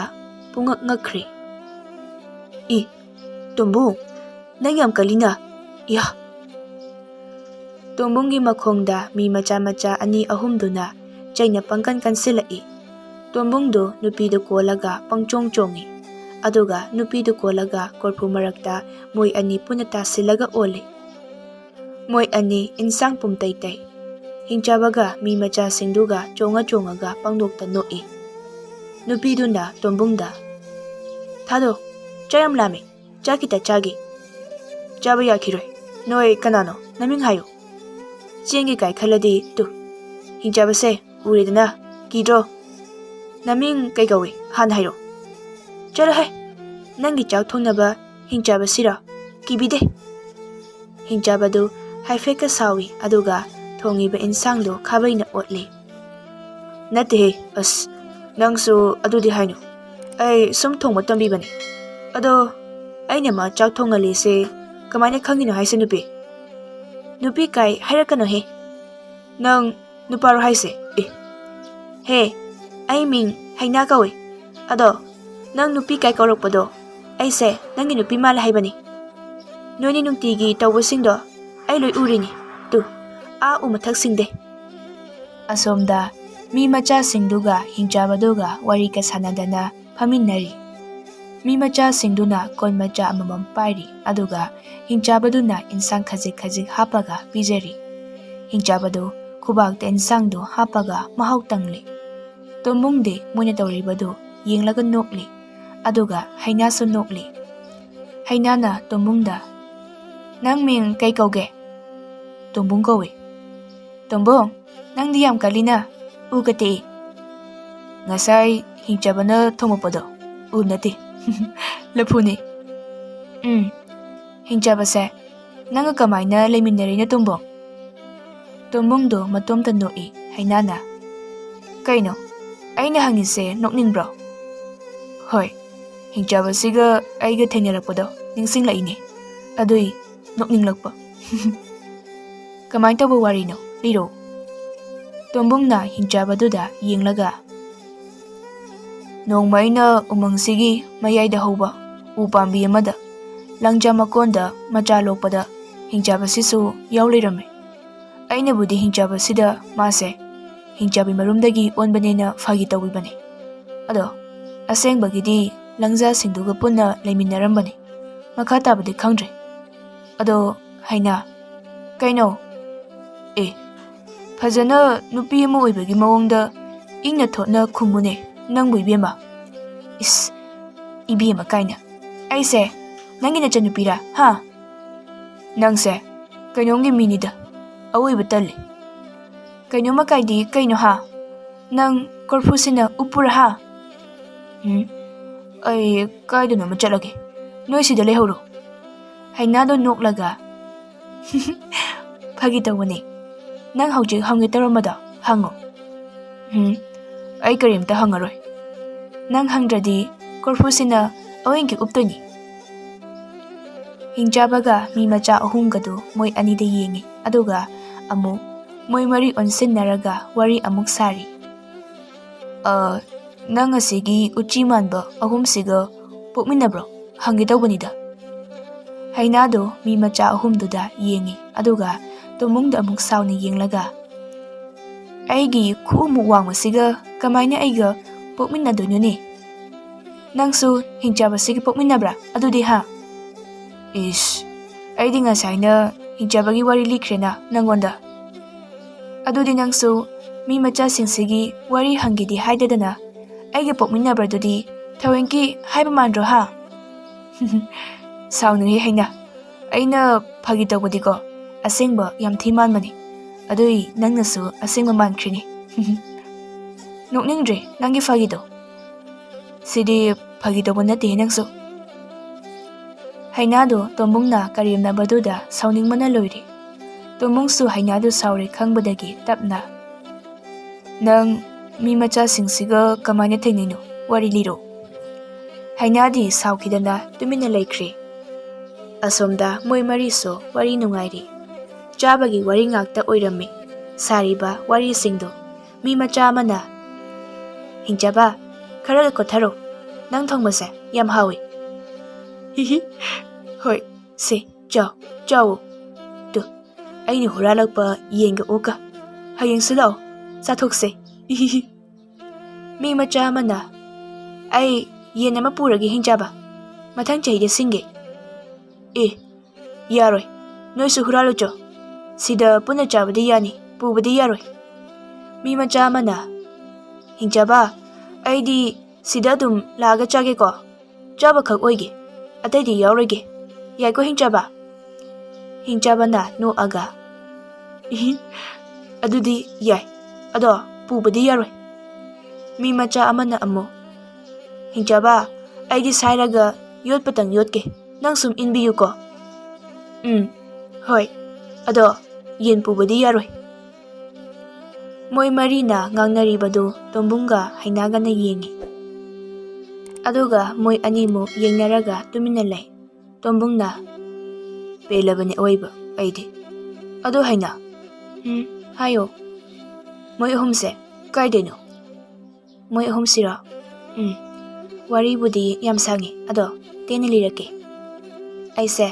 ꯄꯨꯡꯉꯛ ꯉꯛꯈ꯭ꯔꯦ꯫ "ꯏ, ꯇꯣꯝꯕꯨꯡ, ꯅꯪ ꯌꯥꯝ ꯀꯜꯂꯤꯅ꯫ ꯏꯌꯥ!" ꯇꯣꯝꯕꯨꯡꯒꯤ ꯃꯈꯣꯡꯗ ꯃꯤ ꯃꯆꯥ ꯃꯆꯥ ꯑꯅꯤ ꯑꯍꯨꯝꯗꯨꯅ ꯆꯩꯅ ꯄꯪꯀꯟ ꯀꯟꯁꯤꯜꯂꯛꯏ꯫ ꯇꯣꯝꯕꯨꯡꯗꯨ ꯅꯨꯄꯤꯗꯨ ꯀꯣꯜꯂꯒ ꯄꯪꯆꯣꯡ ꯆꯣꯡꯏ꯫ ꯑꯗꯨꯒ ꯅꯨꯄꯤꯗꯨ ꯀꯣꯜꯂꯒ ꯀꯣꯔꯐꯨ ꯃꯔꯛꯇ ꯃꯣꯏ ꯑꯅꯤ ꯄꯨꯟꯅ ꯇꯥꯁꯤꯜꯂꯒ ꯑꯣꯜꯂꯤ꯫ ꯃꯣꯏ ꯑꯅꯤ ꯏꯟꯁꯥꯡ ꯄꯨꯝꯇꯩ ꯇꯩ꯫ ꯍꯤꯡꯆꯥꯕꯒ ꯃꯤ ꯃꯆꯥꯁꯤꯡꯗꯨꯒ ꯆꯣꯡꯉ ꯆꯣꯡꯉꯒ ꯄꯪꯅꯣꯛꯇ ꯅꯣꯛꯏ꯫ ꯅꯨꯄꯤꯗꯨꯅ ꯇꯣꯝꯕꯨꯡꯗ, "ꯊꯥꯗꯣ, ꯆꯥꯛ ꯌꯥꯝ ꯂꯥꯝꯃꯦ, ꯆꯥꯛ ꯈꯤꯇ ꯆꯥꯒꯦ꯫" "ꯆꯥꯕ ꯌꯥꯈꯤꯔꯣꯏ꯫ ꯅꯣꯏ ꯀꯅꯥꯅꯣ? ꯅꯃꯤꯡ ꯍꯥꯏꯌꯨ꯫ ꯆꯦꯡꯒꯤ ꯀꯥꯏ ꯈꯜꯂꯗꯤ ꯇꯨ, ꯍꯤꯡꯆꯥꯕꯁꯦ ꯎꯔꯦꯗꯅ, ꯀꯤꯗ꯭ꯔꯣ? ꯅꯃꯤꯡ ꯀꯩ ꯀꯧꯏ? ꯍꯥꯟꯅ ꯍꯥꯏꯔꯣ꯫" "ꯆꯠꯂꯣꯍꯦ, ꯅꯪꯒꯤ ꯆꯥꯛ ꯊꯣꯡꯅꯕ ꯍꯤꯡꯆꯥꯕꯁꯤꯔꯣ? ꯀꯤꯕꯤꯗꯦ꯫ ꯍꯤꯡꯆꯥꯕꯗꯨ ꯍꯥꯏꯐꯦꯠꯀ ꯁꯥꯎꯏ, ꯑꯗꯨꯒ ꯊꯣꯡꯉꯤꯕ ꯏꯟꯁꯥꯡꯗꯨ ꯈꯥꯕꯩꯅ ꯑꯣꯠꯂꯤ꯫ "ꯅꯠꯇꯦꯍꯦ, ꯑꯁ, ꯅꯪꯁꯨ ꯑꯗꯨꯗꯤ ꯍꯥꯏꯅꯨ꯫ ꯑꯩ ꯁꯨꯝ ꯊꯣꯡꯕ ꯇꯝꯕꯤꯕꯅꯦ꯫ ꯑꯗꯣ ꯑꯩꯅ ꯃꯥ ꯆꯥꯛ ꯊꯣꯡꯍꯜꯂꯤꯁꯦ ꯀꯃꯥꯏꯅ ꯈꯪꯉꯤꯅꯣ ꯍꯥꯏꯁꯦ ꯅꯨꯄꯤ? ꯅꯨꯄꯤ ꯀꯥꯏ ꯍꯥꯏꯔꯛꯀꯅꯨꯍꯦ꯫ ꯅꯪ ꯅꯨꯄꯥꯔꯣ ꯍꯥꯏꯁꯦ? ꯑꯦ꯫ ꯍꯦ, ꯑꯩ ꯃꯤꯡ ꯍꯩꯅꯥ ꯀꯧꯏ꯫ ꯑꯗꯣ ꯅꯪ ꯅꯨꯄꯤ ꯀꯥꯏ ꯀꯧꯔꯛꯄꯗꯣ ꯑꯩꯁꯦ ꯅꯪꯒꯤ ꯅꯨꯄꯤ ꯃꯥꯜꯂꯦ ꯍꯥꯏꯕꯅꯤ꯫ ꯅꯣꯏꯅꯤ ꯅꯨꯡꯇꯤꯒꯤ ꯇꯧꯕꯁꯤꯡꯗꯣ ꯑꯩ ꯂꯣꯏ ꯎꯔꯤꯅꯤ꯫ ꯇꯨ, ꯑꯥ ꯎ ꯃꯊꯛꯁꯤꯡꯗꯦ꯫" ꯑꯁꯣꯝꯗ ꯃꯤ ꯃꯆꯥꯁꯤꯡꯗꯨꯒ ꯍꯤꯡꯆꯥꯕꯗꯨꯒ ꯋꯥꯔꯤꯒ ꯁꯥꯟꯅꯗꯅ ꯐꯝꯃꯤꯟꯅꯔꯤ꯫ ꯃꯤ ꯃꯆꯥꯁꯤꯡꯗꯨꯅ ꯀꯣꯟ ꯃꯆꯥ ꯑꯃꯃꯝ ꯄꯥꯏꯔꯤ, ꯑꯗꯨꯒ ꯍꯤꯡꯆꯥꯕꯗꯨꯅ ꯏꯟꯁꯥꯡ ꯈꯖꯤꯛ ꯈꯖꯤꯛ ꯍꯥꯞꯄꯒ ꯄꯤꯖꯔꯤ꯫ ꯍꯤꯡꯆꯥꯕꯗꯨ ꯈꯨꯕꯥꯛꯇ ꯏꯟꯁꯥꯡꯗꯨ ꯍꯥꯞꯄꯒ ꯃꯍꯥꯎ ꯇꯪꯂꯤ꯫ ꯇꯣꯝꯕꯨꯡꯗꯤ ꯃꯣꯏꯅ ꯇꯧꯔꯤꯕꯗꯨ ꯌꯦꯡꯂꯒ ꯅꯣꯛꯂꯤ, ꯑꯗꯨꯒ ꯍꯩꯅꯥꯁꯨ ꯅꯣꯛꯂꯤ꯫ ꯍꯩꯅꯥꯅ ꯇꯣꯝꯕꯨꯡꯗ, "ꯅꯪ ꯃꯤꯡ ꯀꯩ ꯀꯧꯒꯦ?" "ꯇꯣꯝꯕꯨꯡ ꯀꯧꯏ꯫" "ꯇꯣꯝꯕꯨꯡ, ꯅꯪꯗꯤ ꯌꯥꯝ ꯀꯜꯂꯤꯅ, ꯎ ꯀꯇꯦꯛꯏ꯫" "ꯉꯁꯥꯏ ꯍꯤꯡꯆꯥꯕꯅ ꯊꯣꯡꯉꯛꯄꯗꯣ ꯎ ꯅꯠꯇꯦ, ꯂꯐꯨꯅꯤ꯫" "ꯎꯝ, ꯍꯤꯡꯆꯥꯕꯁꯦ ꯅꯪꯒ ꯀꯃꯥꯏꯅ ꯂꯩꯃꯤꯟꯅꯔꯤꯅꯣ, ꯇꯣꯝꯕꯨꯡ?" ꯇꯣꯝꯕꯨꯡꯗꯣ ꯃꯇꯣꯝꯇ ꯅꯣꯛꯏ꯫ ꯍꯩꯅꯥꯅ, "ꯀꯩꯅꯣ, ꯑꯩꯅ ꯍꯪꯉꯤꯁꯦ ꯅꯣꯛꯅꯤꯡꯕ꯭ꯔꯣ?" "ꯍꯣꯏ, ꯍꯤꯡꯆꯥꯕꯁꯤꯒ ꯑꯩꯒ ꯊꯦꯡꯅꯔꯛꯄꯗꯣ ꯅꯤꯡꯁꯤꯡꯂꯛꯏꯅꯦ, ꯑꯗꯨꯏ ꯅꯣꯛꯅꯤꯡꯂꯛꯄ꯫" "ꯀꯃꯥꯏꯅ ꯇꯧꯕ ꯋꯥꯔꯤꯅꯣ? ꯂꯤꯔꯣ꯫" ꯇꯣꯝꯕꯨꯡꯅ ꯍꯤꯡꯆꯥꯕꯗꯨꯗ ꯌꯦꯡꯂꯒ, "ꯅꯣꯡꯃ ꯑꯩꯅ ꯎꯃꯪꯁꯤꯒꯤ ꯃꯌꯥꯏꯗ ꯍꯧꯕ ꯎ ꯄꯥꯝꯕꯤ ꯑꯃꯗ ꯂꯪꯖꯥ ꯃꯀꯣꯟꯗ ꯃꯆꯥ ꯂꯣꯛꯄꯗ ꯍꯤꯡꯆꯥꯕꯁꯤꯁꯨ ꯌꯥꯎ ꯂꯩꯔꯝꯃꯦ꯫ ꯑꯩꯅꯕꯨꯗꯤ ꯍꯤꯡꯆꯥꯕꯁꯤꯗ ꯃꯥꯁꯦ ꯍꯤꯡꯆꯥꯕꯤ ꯃꯔꯨꯝꯗꯒꯤ ꯑꯣꯟꯕꯅꯦꯅ ꯐꯥꯒꯤ ꯇꯧꯕꯤꯕꯅꯦ꯫ ꯑꯗꯣ ꯑꯁꯦꯡꯕꯒꯤꯗꯤ ꯂꯪꯖꯥꯁꯤꯡꯗꯨꯒ ꯄꯨꯟꯅ ꯂꯩꯃꯤꯟꯅꯔꯝꯕꯅꯦ꯫ ꯃꯈꯥ ꯇꯥꯕꯗꯤ ꯈꯪꯗ꯭ꯔꯦ꯫ ꯑꯗꯣ ꯍꯩꯅꯥ, ꯀꯩꯅꯣ? ꯑꯦ, ꯐꯖꯅ ꯅꯨꯄꯤ ꯑꯃ ꯑꯣꯏꯕꯒꯤ ꯃꯑꯣꯡꯗ ꯏꯪꯅ ꯊꯣꯠꯅ ꯈꯨꯝꯃꯨꯅꯦ ꯅꯪꯕꯨ, ꯏꯕꯦꯝꯃ꯫" "ꯏꯁ, ꯏꯕꯦꯝꯃ ꯀꯥꯏꯅ꯫ ꯑꯩꯁꯦ ꯅꯪꯒꯤ ꯅꯆꯟꯅꯨꯄꯤꯔꯥ, ꯍꯥ? ꯅꯪꯁꯦ ꯀꯩꯅꯣꯝꯒꯤ ꯃꯤꯅꯤꯗ, ꯑꯋꯣꯏꯕ ꯇꯜꯂꯤ꯫" "ꯀꯩꯅꯣꯝꯃ ꯀꯥꯏꯗꯤ ꯀꯩꯅꯣ, ꯍꯥ? ꯅꯪ ꯀꯣꯔꯐꯨꯁꯤꯅ ꯎꯞꯄꯨꯔꯥ, ꯍꯥ?" "ꯎꯝ, ꯑꯩ ꯀꯥꯏꯗꯅꯣꯃ ꯆꯠꯂꯒꯦ, ꯅꯣꯏ ꯁꯤꯗ ꯂꯩꯍꯧꯔꯣ꯫" ꯍꯩꯅꯥꯗꯣ ꯅꯣꯛꯂꯒ, "ꯐꯥꯒꯤ ꯇꯧꯕꯅꯦ꯫ ꯅꯪ ꯍꯧꯖꯤꯛ ꯍꯪꯒꯦ ꯇꯧꯔꯝꯕꯗꯣ ꯍꯪꯉꯣ꯫" "ꯎꯝ, ꯑꯩ ꯀꯔꯤꯝꯇ ꯍꯪꯉꯔꯣꯏ꯫ ꯅꯪ ꯍꯪꯗ꯭ꯔꯗꯤ ꯀꯣꯔꯐꯨꯁꯤꯅ ꯑꯋꯦꯡꯒꯤ ꯎꯞꯇꯣꯏꯅꯤ꯫" ꯍꯤꯡꯆꯥꯕꯒ ꯃꯤ ꯃꯆꯥ ꯑꯍꯨꯝꯒꯗꯨ ꯃꯣꯏ ꯑꯅꯤꯗ ꯌꯦꯡꯉꯤ, ꯑꯗꯨꯒ ꯑꯃꯨꯛ ꯃꯣꯏ ꯃꯔꯤ ꯑꯣꯟꯁꯤꯟꯅꯔꯒ ꯋꯥꯔꯤ ꯑꯃꯨꯛ ꯁꯥꯔꯤ꯫ "ꯑ, ꯅꯪ ꯑꯁꯤꯒꯤ ꯎꯆꯤ ꯃꯥꯟꯕ ꯑꯍꯨꯝꯁꯤꯒ ꯄꯣꯛꯃꯤꯟꯅꯕ꯭ꯔꯣ? ꯍꯪꯒꯦ ꯇꯧꯕꯅꯤꯗ꯫" ꯍꯩꯅꯥꯗꯣ ꯃꯤ ꯃꯆꯥ ꯑꯍꯨꯝꯗꯨꯗ ꯌꯦꯡꯉꯤ, ꯑꯗꯨꯒ ꯇꯣꯝꯕꯨꯡꯗ ꯑꯃꯨꯛ ꯁꯥꯎꯅ ꯌꯦꯡꯂꯒ, "ꯑꯩꯒꯤ ꯈꯨꯎꯃꯨꯛ ꯋꯥꯡꯕꯁꯤꯒ ꯀꯃꯥꯏꯅ ꯑꯩꯒ ꯄꯣꯛꯃꯤꯟꯅꯗꯣꯏꯅꯣꯅꯦ? ꯅꯪꯁꯨ ꯍꯤꯡꯆꯥꯕꯁꯤꯒ ꯄꯣꯛꯃꯤꯟꯅꯕ꯭ꯔꯥ ꯑꯗꯨꯗꯤ, ꯍꯥ?" "ꯏꯁ, ꯑꯩꯗꯤ ꯉꯁꯥꯏꯅ ꯍꯤꯡꯆꯥꯕꯒꯤ ꯋꯥꯔꯤ ꯂꯤꯈ꯭ꯔꯦꯅ ꯅꯪꯉꯣꯟꯗ꯫ ꯑꯗꯨꯗꯤ ꯅꯪꯁꯨ ꯃꯤ ꯃꯆꯥꯁꯤꯡꯁꯤꯒꯤ ꯋꯥꯔꯤ ꯍꯪꯒꯦꯗꯤ ꯍꯥꯏꯗꯗꯅ ꯑꯩꯒ ꯄꯣꯛꯃꯤꯟꯅꯕꯗꯨꯗꯤ ꯊꯑꯣꯏꯀꯤ ꯍꯥꯏꯕ ꯃꯥꯟꯗ꯭ꯔꯣ, ꯍꯥ?" "ꯁꯥꯎꯅꯨꯍꯦ ꯍꯩꯅꯥ, ꯑꯩꯅ ꯐꯥꯒꯤ ꯇꯧꯕꯗꯤꯀꯣ, ꯑꯁꯦꯡꯕ ꯌꯥꯝ ꯊꯤ ꯃꯥꯟꯕꯅꯤ꯫ ꯑꯗꯨꯏ ꯅꯪꯅꯁꯨ ꯑꯁꯦꯡꯕ ꯃꯥꯟꯈ꯭ꯔꯤꯅꯤ꯫" "ꯅꯣꯛꯅꯤꯡꯗ꯭ꯔꯦ ꯅꯪꯒꯤ ꯐꯥꯒꯤꯗꯣ꯫ ꯁꯤꯗꯤ ꯐꯥꯒꯤ ꯇꯧꯕ ꯅꯠꯇꯦꯍꯦ ꯅꯪꯁꯨ꯫" ꯍꯩꯅꯥꯗꯣ ꯇꯣꯝꯕꯨꯡꯅ ꯀꯔꯦꯝꯅꯕꯗꯨꯗ ꯁꯥꯎꯅꯤꯡꯕꯅ ꯂꯣꯏꯔꯦ꯫ ꯇꯣꯝꯕꯨꯡꯁꯨ ꯍꯩꯅꯥꯗꯨ ꯁꯥꯎꯔꯦ ꯈꯪꯕꯗꯒꯤ ꯇꯞꯅ, "ꯅꯪ ꯃꯤ ꯃꯆꯥꯁꯤꯡꯁꯤꯒ ꯀꯃꯥꯏꯅ ꯊꯦꯡꯅꯩꯅꯣ? ꯋꯥꯔꯤ ꯂꯤꯔꯣ꯫" ꯍꯩꯅꯥꯗꯤ ꯁꯥꯎꯈꯤꯗꯅ ꯇꯨꯃꯤꯟꯅ ꯂꯩꯈ꯭ꯔꯦ꯫ ꯑꯁꯣꯝꯗ ꯃꯣꯏ ꯃꯔꯤꯁꯨ ꯋꯥꯔꯤ ꯅꯨꯡꯉꯥꯏꯔꯤ꯫ ꯆꯥꯕꯒꯤ ꯋꯥꯔꯤ ꯉꯥꯛꯇ ꯑꯣꯏꯔꯝꯃꯤ ꯁꯥꯔꯤꯕ ꯋꯥꯔꯤꯁꯤꯡꯗꯣ꯫ ꯃꯤ ꯃꯆꯥ ꯑꯃꯅ, "ꯍꯤꯡꯆꯥꯕ, ꯈꯔ ꯀꯣꯊꯔꯣ꯫ ꯅꯪ ꯊꯣꯡꯕꯁꯦ ꯌꯥꯝ ꯍꯥꯎꯏ꯫" "ꯍꯤꯍꯤ, ꯍꯣꯏ, ꯁꯦ, ꯆꯥꯎ, ꯆꯥꯎꯑꯣ꯫ ꯇꯨ, ꯑꯩꯅ ꯍꯨꯔꯥꯜꯂꯛꯄ ꯌꯦꯟꯒ ꯑꯣꯛꯀ꯫ ꯍꯌꯦꯡꯁꯨ ꯂꯥꯛꯑꯣ, ꯆꯥꯊꯣꯛꯁꯦ꯫ ꯍꯤꯍꯤꯍꯤ꯫" ꯃꯤ ꯃꯆꯥ ꯑꯃꯅ, "ꯑꯩ ꯌꯦꯟ ꯑꯃ ꯄꯨꯔꯒꯦ ꯍꯤꯡꯆꯥꯕ, ꯃꯊꯪ ꯆꯍꯤꯗ ꯁꯤꯡꯒꯦ꯫" "ꯑꯦ, ꯌꯥꯔꯣꯏ, ꯅꯣꯏꯁꯨ ꯍꯨꯔꯥꯜꯂꯨꯆꯣ꯫ ꯁꯤꯗ ꯄꯨꯟꯅ ꯆꯥꯕꯗꯤ ꯌꯥꯅꯤ, ꯄꯨꯕꯗꯤ ꯌꯥꯔꯣꯏ꯫" ꯃꯤ ꯃꯆꯥ ꯑꯃꯅ, "ꯍꯤꯡꯆꯥꯕ, ꯑꯩꯗꯤ ꯁꯤꯗ ꯑꯗꯨꯝ ꯂꯥꯛꯑꯒ ꯆꯥꯒꯦꯀꯣ꯫ ꯆꯥꯕꯈꯛ ꯑꯣꯏꯒꯦ, ꯑꯇꯩꯗꯤ ꯌꯥꯎꯔꯣꯏꯒꯦ꯫ ꯌꯥꯏꯀꯣ ꯍꯤꯡꯆꯥꯕ?" ꯍꯤꯡꯆꯥꯕꯅ ꯅꯣꯛꯑꯒ, "ꯏꯍꯤ, ꯑꯗꯨꯗꯤ ꯌꯥꯏ, ꯑꯗꯣ ꯄꯨꯕꯗꯤ ꯌꯥꯔꯣꯏ꯫" ꯃꯤ ꯃꯆꯥ ꯑꯃꯅ ꯑꯃꯨꯛ, "ꯍꯤꯡꯆꯥꯕ, ꯑꯩꯗꯤ ꯁꯥꯏꯔꯒ ꯌꯣꯠꯄꯇꯪ ꯌꯣꯠꯀꯦ, ꯅꯪ ꯁꯨꯝ ꯏꯟꯕꯤꯌꯨꯀꯣ꯫" "ꯎꯝ, ꯍꯣꯏ꯫ ꯑꯗꯣ ꯌꯦꯟ ꯄꯨꯕꯗꯤ ꯌꯥꯔꯣꯏ꯫" ꯃꯣꯏ ꯃꯔꯤꯅ ꯉꯥꯡꯅꯔꯤꯕꯗꯨ ꯇꯣꯝꯕꯨꯡꯒ ꯍꯩꯅꯥꯒꯅ ꯌꯦꯡꯉꯤ꯫ ꯑꯗꯨꯒ ꯃꯣꯏ ꯑꯅꯤꯃꯨꯛ ꯌꯦꯡꯅꯔꯒ ꯇꯨꯃꯤꯟꯅ ꯂꯩ꯫ ꯇꯣꯝꯕꯨꯡꯅ, "ꯄꯦꯜꯂꯕꯅꯤ ꯑꯑꯣꯏꯕ ꯑꯩꯗꯤ꯫ ꯑꯗꯨ ꯍꯩꯅꯥ꯫" "ꯎꯝ, ꯍꯥꯏꯌꯣ꯫" "ꯃꯣꯏ ꯑꯍꯨꯝꯁꯦ ꯀꯥꯏꯗꯩꯅꯣ?" "ꯃꯣꯏ ꯑꯍꯨꯝꯁꯤꯔꯣ? ꯎꯝ, ꯋꯥꯔꯤꯕꯨꯗꯤ ꯌꯥꯝ ꯁꯥꯡꯉꯤ, ꯑꯗꯣ ꯇꯦꯟꯅ ꯂꯤꯔꯛꯀꯦ꯫ ꯑꯩꯁꯦ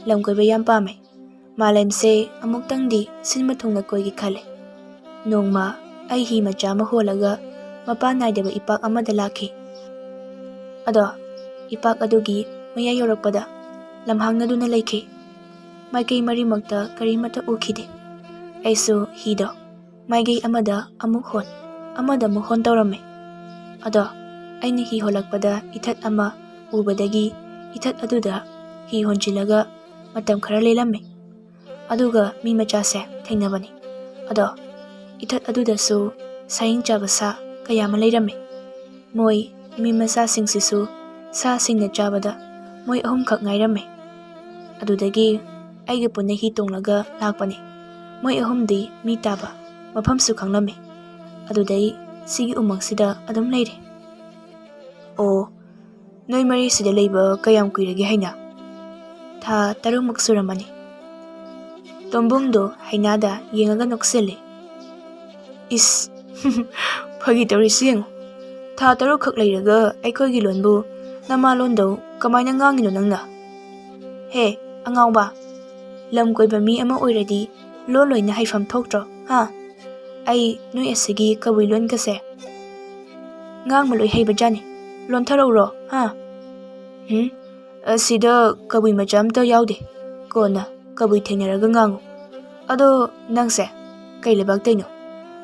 ꯂꯝ ꯀꯣꯏꯕ ꯌꯥꯝ ꯄꯥꯝꯃꯦ꯫ ꯃꯥꯂꯦꯝꯁꯦ ꯑꯃꯨꯛꯇꯪꯗꯤ ꯁꯤꯟꯕ ꯊꯨꯡꯅ ꯀꯣꯏꯒꯦ ꯈꯜꯂꯦ꯫ ꯅꯣꯡꯃ ꯑꯩ ꯍꯤ ꯃꯆꯥ ꯑꯃ ꯍꯣꯜꯂꯒ ꯃꯄꯥꯟ ꯅꯥꯏꯗꯕ ꯏꯄꯥꯛ ꯑꯃꯗ ꯂꯥꯛꯈꯤ꯫ ꯑꯗꯣ ꯏꯄꯥꯛ ꯑꯗꯨꯒꯤ ꯃꯌꯥꯏ ꯌꯧꯔꯛꯄꯗ ꯂꯝꯍꯥꯡꯅꯗꯨꯅ ꯂꯩꯈꯤ꯫ ꯃꯥꯏꯀꯩ ꯃꯔꯤꯃꯛꯇ ꯀꯔꯤꯃꯠꯇ ꯎꯈꯤꯗꯦ꯫ ꯑꯩꯁꯨ ꯍꯤꯗꯣ ꯃꯥꯏꯀꯩ ꯑꯃꯗ ꯑꯃꯨꯛ ꯍꯣꯟ, ꯑꯃꯗ ꯑꯃꯨꯛ ꯍꯣꯟ ꯇꯧꯔꯝꯃꯦ꯫ ꯑꯗꯣ ꯑꯩꯅ ꯍꯤ ꯍꯣꯜꯂꯛꯄꯗ ꯏꯊꯠ ꯑꯃ ꯎꯕꯗꯒꯤ ꯏꯊꯠ ꯑꯗꯨꯗ ꯍꯤ ꯍꯣꯟꯖꯤꯜꯂꯒ ꯃꯇꯝ ꯈꯔ ꯂꯦꯜꯂꯝꯃꯦ꯫ ꯑꯗꯨꯒ ꯃꯤ ꯃꯆꯥꯁꯦ ꯊꯦꯡꯅꯕꯅꯤ꯫ ꯑꯗꯣ ꯏꯊꯠ ꯑꯗꯨꯗꯁꯨ ꯁꯥꯍꯤꯡ ꯆꯥꯕ ꯁꯥ ꯀꯌꯥ ꯑꯃ ꯂꯩꯔꯝꯃꯦ꯫ ꯃꯣꯏ ꯃꯤ ꯃꯆꯥꯁꯤꯡꯁꯤꯁꯨ ꯁꯥꯁꯤꯡꯅ ꯆꯥꯕꯗ ꯃꯣꯏ ꯑꯍꯨꯝꯈꯛ ꯉꯥꯏꯔꯝꯃꯦ꯫ ꯑꯗꯨꯗꯒꯤ ꯑꯩꯒ ꯄꯨꯟꯅ ꯍꯤ ꯇꯣꯡꯂꯒ ꯂꯥꯛꯄꯅꯤ꯫ ꯃꯣꯏ ꯑꯍꯨꯝꯗꯤ ꯃꯤ ꯇꯥꯕ ꯃꯐꯝꯁꯨ ꯈꯪꯂꯝꯃꯤ꯫ ꯑꯗꯨꯗꯩ ꯁꯤꯒꯤ ꯎꯃꯪꯁꯤꯗ ꯑꯗꯨꯝ ꯂꯩꯔꯦ꯫ ꯑꯣ, ꯅꯣꯏ ꯃꯔꯤꯁꯤꯗ ꯂꯩꯕ ꯀꯌꯥꯝ ꯀꯨꯏꯔꯒꯦ ꯍꯩꯅꯥ? ꯊꯥ ꯇꯔꯨꯛꯃꯨꯛ ꯁꯨꯔꯝꯃꯅꯤ꯫ ꯇꯣꯝꯕꯨꯡꯗꯣ ꯍꯩꯅꯥꯗ ꯌꯦꯡꯉꯒ ꯅꯣꯛꯁꯤꯜꯂꯦ꯫ ꯏꯁ, ꯐꯥꯒꯤ ꯇꯧꯔꯤꯁꯤ ꯌꯦꯡꯉꯨ꯫ ꯊꯥ ꯇꯔꯨꯛꯈꯛ ꯂꯩꯔꯒ ꯑꯩꯈꯣꯏꯒꯤ ꯂꯣꯟꯕꯨ ꯅꯃꯥ ꯂꯣꯟꯗꯧ ꯀꯃꯥꯏꯅ ꯉꯥꯡꯉꯤꯅꯣ ꯅꯪꯅ? ꯍꯦ, ꯑꯉꯥꯎꯕ, ꯂꯝ ꯀꯣꯏꯕ ꯃꯤ ꯑꯃ ꯑꯣꯏꯔꯗꯤ ꯂꯣꯟ ꯂꯣꯏꯅ ꯍꯩꯐꯝ ꯊꯣꯛꯇ꯭ꯔꯣ, ꯍꯥ? ꯑꯩ ꯅꯣꯏ ꯑꯁꯤꯒꯤ ꯀꯕꯨꯏ ꯂꯣꯟꯒꯁꯦ ꯉꯥꯡꯕ ꯂꯣꯏ ꯍꯩꯕꯖꯥꯠꯅꯤ꯫ ꯂꯣꯟꯊꯔꯛꯎꯔꯣ, ꯍꯥ? ꯍꯨꯝ? ꯑꯁꯤꯗ ꯀꯕꯨꯏ ꯃꯆꯥ ꯑꯝꯇ ꯌꯥꯎꯗꯦ꯫ ꯀꯣꯟꯅ ꯀꯕꯨꯏ ꯊꯦꯡꯅꯔꯒ ꯉꯥꯡꯉꯨ꯫ ꯑꯗꯣ ꯅꯪꯁꯦ ꯀꯩ ꯂꯩꯕꯥꯛꯇꯩꯅꯣ?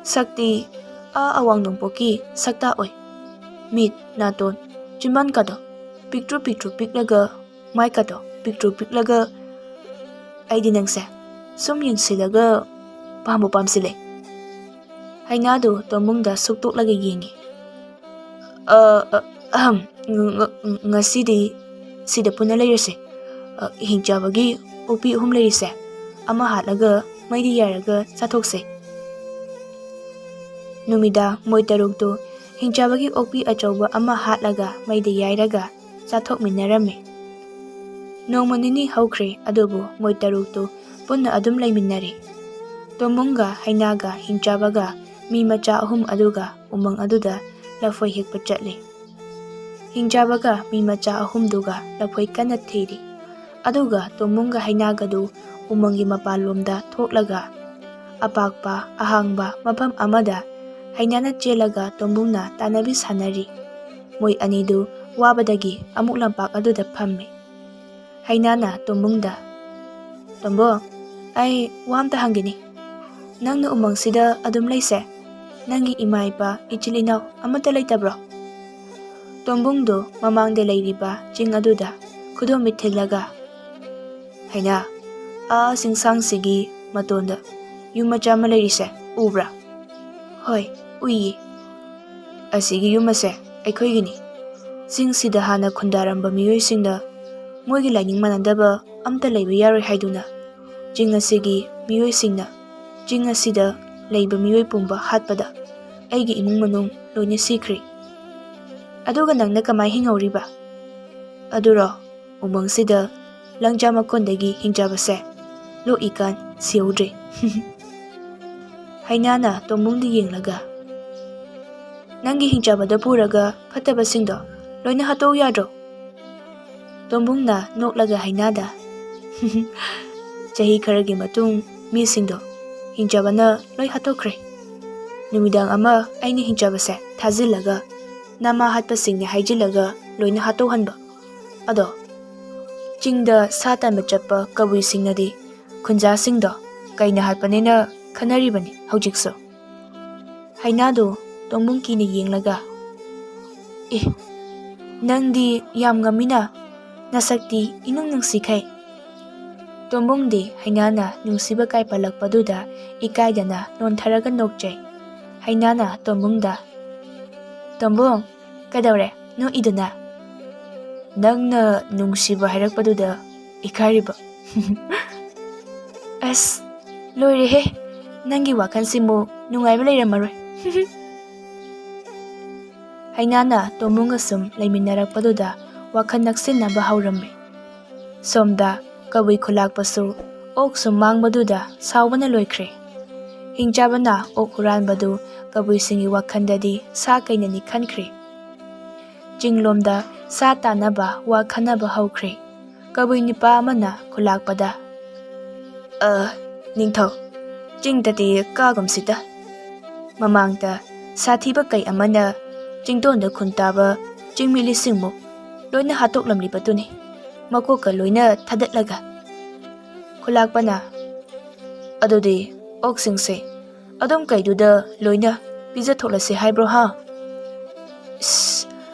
ꯁꯛꯇꯤ ꯑꯥ ꯑꯋꯥꯡ ꯅꯣꯡꯄꯣꯛꯀꯤ ꯁꯛꯇꯥ ꯑꯣꯏ꯫ ꯃꯤꯠ, ꯅꯥꯇꯣꯟ, ꯆꯤꯝꯕꯥꯟꯀꯗꯣ ꯄꯤꯛꯇ꯭ꯔꯨ ꯄꯤꯛꯇ꯭ꯔꯨ ꯄꯤꯛꯂꯒ, ꯃꯥꯏꯀꯗꯣ ꯄꯤꯛꯇ꯭ꯔꯨ ꯄꯤꯛꯂꯒ, ꯑꯩꯗꯤ ꯅꯪꯁꯦ ꯁꯨꯝ ꯌꯦꯡꯁꯤꯜꯂꯒ ꯄꯥꯝꯕꯨ ꯄꯥꯝꯁꯤꯜꯂꯦ꯫" ꯍꯩꯅꯥꯗꯨ ꯇꯣꯝꯕꯨꯡꯗ ꯁꯨꯛꯇꯣꯛꯂꯒ ꯌꯦꯡꯉꯤ꯫ "ꯑ, ꯑ, ꯑꯍꯝ, ꯉ-, ꯉ-, ꯉꯁꯤꯗꯤ ꯁꯤꯗ ꯄꯨꯟꯅ ꯂꯩꯔꯁꯦ꯫ ꯑ, ꯍꯤꯡꯆꯥꯕꯒꯤ ꯑꯣꯛꯄꯤ ꯑꯍꯨꯝ ꯂꯩꯔꯤꯁꯦ, ꯑꯃ ꯍꯥꯠꯂꯒ ꯃꯩꯗ ꯌꯥꯏꯔꯒ ꯆꯥꯊꯣꯛꯁꯦ꯫ ꯅꯨꯃꯤꯗꯥꯡ ꯃꯣꯏ ꯇꯔꯨꯛꯇꯨ ꯍꯤꯡꯆꯥꯕꯒꯤ ꯑꯣꯛꯄꯤ ꯑꯆꯧꯕ ꯑꯃ ꯍꯥꯠꯂꯒ ꯃꯩꯗ ꯌꯥꯏꯔꯒ ꯆꯥꯊꯣꯛꯃꯤꯟꯅꯔꯝꯃꯤ꯫ ꯅꯣꯡꯃ ꯅꯤꯅꯤ ꯍꯧꯈ꯭ꯔꯦ, ꯑꯗꯨꯕꯨ ꯃꯣꯏ ꯇꯔꯨꯛꯇꯨ ꯄꯨꯟꯅ ꯑꯗꯨꯝ ꯂꯩꯃꯤꯟꯅꯔꯤ꯫ ꯇꯣꯝꯕꯨꯡꯒ, ꯍꯩꯅꯥꯒ, ꯍꯤꯡꯆꯥꯕꯒ, ꯃꯤ ꯃꯆꯥ ꯑꯍꯨꯝ ꯑꯗꯨꯒ ꯎꯃꯪ ꯑꯗꯨꯗ ꯂꯐꯣꯏ ꯍꯦꯛꯄ ꯆꯠꯂꯤ꯫ ꯍꯤꯡꯆꯥꯕꯒ ꯃꯤ ꯃꯆꯥ ꯑꯍꯨꯝꯗꯨꯒ ꯂꯐꯣꯏ ꯀꯟꯅ ꯊꯤꯔꯤ꯫ ꯑꯗꯨꯒ ꯇꯣꯝꯕꯨꯡꯒ ꯍꯩꯅꯥꯒꯗꯨ ꯎꯃꯪꯒꯤ ꯃꯄꯥꯟꯂꯣꯝꯗ ꯊꯣꯛꯂꯒ, ꯑꯄꯥꯛꯄ ꯑꯍꯥꯡꯕ ꯃꯐꯝ ꯑꯃꯗ ꯍꯩꯅꯥꯅ ꯆꯦꯜꯂꯒ ꯇꯣꯝꯕꯨꯡꯅ ꯇꯥꯟꯅꯕꯤ ꯁꯥꯟꯅꯔꯤ꯫ ꯃꯣꯏ ꯑꯅꯤꯗꯨ ꯋꯥꯕꯗꯒꯤ ꯑꯃꯨꯛ ꯂꯝꯄꯥꯛ ꯑꯗꯨꯗ ꯐꯝꯃꯤ꯫ ꯍꯩꯅꯥꯅ ꯇꯣꯝꯕꯨꯡꯗ, "ꯇꯣꯝꯕꯨꯡ, ꯑꯩ ꯋꯥ ꯑꯝꯇ ꯍꯪꯒꯦꯅꯤ꯫ ꯅꯪꯅ ꯎꯃꯪꯁꯤꯗ ꯑꯗꯨꯝ ꯂꯩꯁꯦ? ꯅꯪꯒꯤ ꯏꯃꯥ ꯏꯄꯥ, ꯏꯆꯤꯜ ꯏꯅꯥꯎ ꯑꯃꯠꯇ ꯂꯩꯇꯕ꯭ꯔꯣ?" ꯇꯣꯝꯕꯨꯡꯗꯨ ꯃꯃꯥꯡꯗ ꯂꯩꯔꯤꯕ ꯆꯤꯡ ꯑꯗꯨꯗ ꯈꯨꯗꯣꯝꯕꯤ ꯊꯤꯜꯂꯒ, "ꯍꯩꯅꯥ, ꯑꯥ ꯆꯤꯡꯁꯥꯡꯁꯤꯒꯤ ꯃꯇꯣꯟꯗ ꯌꯨꯝ ꯃꯆꯥ ꯑꯃ ꯂꯩꯔꯤꯁꯦ ꯎꯕ꯭ꯔꯥ?" "ꯍꯣꯏ, ꯎꯏꯌꯦ꯫ ꯑꯁꯤꯒꯤ ꯌꯨꯝ ꯑꯁꯦ ꯑꯩꯈꯣꯏꯒꯤꯅꯤ꯫ ꯆꯤꯡꯁꯤꯗ ꯍꯥꯟꯅ ꯈꯨꯟꯗꯥꯔꯝꯕ ꯃꯤꯑꯣꯏꯁꯤꯡꯗ ꯃꯣꯏꯒꯤ ꯂꯥꯏꯅꯤꯡ ꯃꯥꯟꯅꯗꯕ ꯑꯝꯇ ꯂꯩꯕ ꯌꯥꯔꯣꯏ ꯍꯥꯏꯗꯨꯅ ꯆꯤꯡ ꯑꯁꯤꯒꯤ ꯃꯤꯑꯣꯏꯁꯤꯡꯅ ꯆꯤꯡ ꯑꯁꯤꯗ ꯂꯩꯕ ꯃꯤꯑꯣꯏ ꯄꯨꯝꯕ ꯍꯥꯠꯄꯗ ꯑꯩꯒꯤ ꯏꯃꯨꯡ ꯃꯅꯨꯡ ꯂꯣꯏꯅ ꯁꯤꯈ꯭ꯔꯦ꯫ ꯑꯗꯨꯒ ꯅꯪꯅ ꯀꯃꯥꯏ ꯍꯤꯡꯍꯧꯔꯤꯕ?" "ꯑꯗꯨꯔꯣ, ꯎꯃꯪꯁꯤꯗ ꯂꯪꯖꯥ ꯃꯈꯣꯟꯗꯒꯤ ꯍꯤꯡꯆꯥꯕꯁꯦ ꯂꯣꯛꯏꯀꯥꯟ ꯁꯤꯍꯧꯗ꯭ꯔꯦ꯫" ꯍꯩꯅꯥꯅ ꯇꯣꯝꯕꯨꯡꯗ ꯌꯦꯡꯂꯒ, "ꯅꯪꯒꯤ ꯍꯤꯡꯆꯥꯕꯗ ꯄꯨꯔꯒ ꯐꯠꯇꯕꯁꯤꯡꯗꯣ ꯂꯣꯏꯅ ꯍꯥꯠꯇꯣꯛꯎ ꯌꯥꯗ꯭ꯔꯣ?" ꯇꯣꯝꯕꯨꯡꯅ ꯅꯣꯛꯂꯒ ꯍꯩꯅꯥꯗ, "ꯆꯍꯤ ꯈꯔꯒꯤ ꯃꯇꯨꯡ ꯃꯤꯁꯤꯡꯗꯣ ꯍꯤꯡꯆꯥꯕꯅ ꯂꯣꯏ ꯍꯥꯠꯇꯣꯛꯈ꯭ꯔꯦ꯫ ꯅꯨꯃꯤꯗꯥꯡ ꯑꯃ ꯑꯩꯅ ꯍꯤꯡꯆꯥꯕꯁꯦ ꯊꯥꯖꯤꯜꯂꯒ ꯅꯃꯥ ꯍꯥꯠꯄꯁꯤꯡꯅꯦ ꯍꯥꯏꯖꯤꯜꯂꯒ ꯂꯣꯏꯅ ꯍꯥꯠꯇꯣꯛꯍꯟꯕ꯫ ꯑꯗꯣ ꯆꯤꯡꯗ ꯁꯥ ꯇꯥꯟꯕ ꯆꯠꯄ ꯀꯕꯨꯏꯁꯤꯡꯅꯗꯤ ꯈꯨꯟꯖꯥꯁꯤꯡꯗꯣ ꯀꯩꯅ ꯍꯥꯠꯄꯅꯦꯅ ꯈꯟꯅꯔꯤꯕꯅꯤ ꯍꯧꯖꯤꯛꯁꯨ꯫" ꯍꯩꯅꯥꯗꯨ ꯇꯣꯝꯕꯨꯡ ꯀꯤꯅ ꯌꯦꯡꯂꯒ, "ꯑꯦ, ꯅꯪꯗꯤ ꯌꯥꯝ ꯉꯝꯃꯤꯅ, ꯅꯁꯛꯇꯤ ꯏꯅꯨꯡ ꯅꯨꯡꯁꯤꯈꯩ꯫" ꯇꯣꯝꯕꯨꯡꯗꯤ ꯍꯩꯅꯥꯅ ꯅꯨꯡꯁꯤꯕ ꯀꯥꯏ ꯄꯜꯂꯛꯄꯗꯨꯗ ꯏꯀꯥꯏꯗꯅ ꯅꯣꯟꯊꯔꯒ ꯅꯣꯛꯆꯩ꯫ ꯍꯩꯅꯥꯅ ꯇꯣꯝꯕꯨꯡꯗ, "ꯇꯣꯝꯕꯨꯡ, ꯀꯩꯗꯧꯔꯦ ꯅꯣꯛꯏꯗꯨꯅ?" "ꯅꯪꯅ ꯅꯨꯡꯁꯤꯕ ꯍꯥꯏꯔꯛꯄꯗꯨꯗ ꯏꯀꯥꯏꯔꯤꯕ꯫" ꯑꯁ, ꯂꯣꯏꯔꯦꯍꯦ, ꯅꯪꯒꯤ ꯋꯥꯈꯜꯁꯤꯃꯨꯛ ꯅꯨꯡꯉꯥꯏꯕ ꯂꯩꯔꯝꯃꯔꯣꯏ꯫ ꯍꯩꯅꯥꯅ ꯇꯣꯝꯕꯨꯡꯒ ꯁꯨꯝ ꯂꯩꯃꯤꯟꯅꯔꯛꯄꯗꯨꯗ ꯋꯥꯈꯜ ꯅꯛꯁꯤꯟꯅꯕ ꯍꯧꯔꯝꯃꯤ꯫ ꯁꯣꯝꯗ ꯀꯕꯨꯏ ꯈꯨꯂꯥꯛꯄꯁꯨ ꯑꯣꯛ ꯁꯨꯝ ꯃꯥꯡꯕꯗꯨꯗ ꯁꯥꯎꯕꯅ ꯂꯣꯏꯈ꯭ꯔꯦ꯫ ꯍꯤꯡꯆꯥꯕꯅ ꯑꯣꯛ ꯍꯨꯔꯥꯟꯕꯗꯨ ꯀꯕꯨꯏꯁꯤꯡꯒꯤ ꯋꯥꯈꯜꯗꯗꯤ ꯁꯥ ꯀꯩꯅꯅꯤ ꯈꯟꯈ꯭ꯔꯦ꯫ ꯆꯤꯡꯂꯣꯝꯗ ꯁꯥ ꯇꯥꯅꯕ ꯋꯥ ꯈꯟꯅꯕ ꯍꯧꯈ꯭ꯔꯦ꯫ ꯀꯕꯨꯏ ꯅꯨꯄꯥ ꯑꯃꯅ ꯈꯨꯂꯥꯛꯄꯗ, "ꯑ, ꯅꯤꯡꯊꯧ, ꯆꯤꯡꯗꯗꯤ ꯀꯥꯒꯨꯝꯁꯤꯗ꯫ ꯃꯃꯥꯡꯗ ꯁꯥꯊꯤꯕ ꯀꯩ ꯑꯃꯅ ꯆꯤꯡꯗꯣꯟꯗ ꯈꯨꯟ ꯇꯥꯕ ꯆꯤꯡꯃꯤ ꯂꯤꯁꯤꯡꯃꯨꯛ ꯂꯣꯏꯅ ꯍꯥꯠꯇꯣꯛꯂꯝꯂꯤꯕꯗꯨꯅꯤ, ꯃꯀꯣꯛꯀ ꯂꯣꯏꯅ ꯊꯥꯗꯠꯂꯒ꯫" ꯈꯨꯂꯥꯛꯄꯅ, "ꯑꯗꯨꯗꯤ ꯑꯣꯛꯁꯤꯡꯁꯦ ꯑꯗꯨꯝ ꯀꯩꯗꯨꯗ ꯂꯣꯏꯅ ꯄꯤꯖꯊꯣꯛꯂꯁꯤ ꯍꯥꯏꯕ꯭ꯔꯣ, ꯍꯥ?" "ꯏꯁ,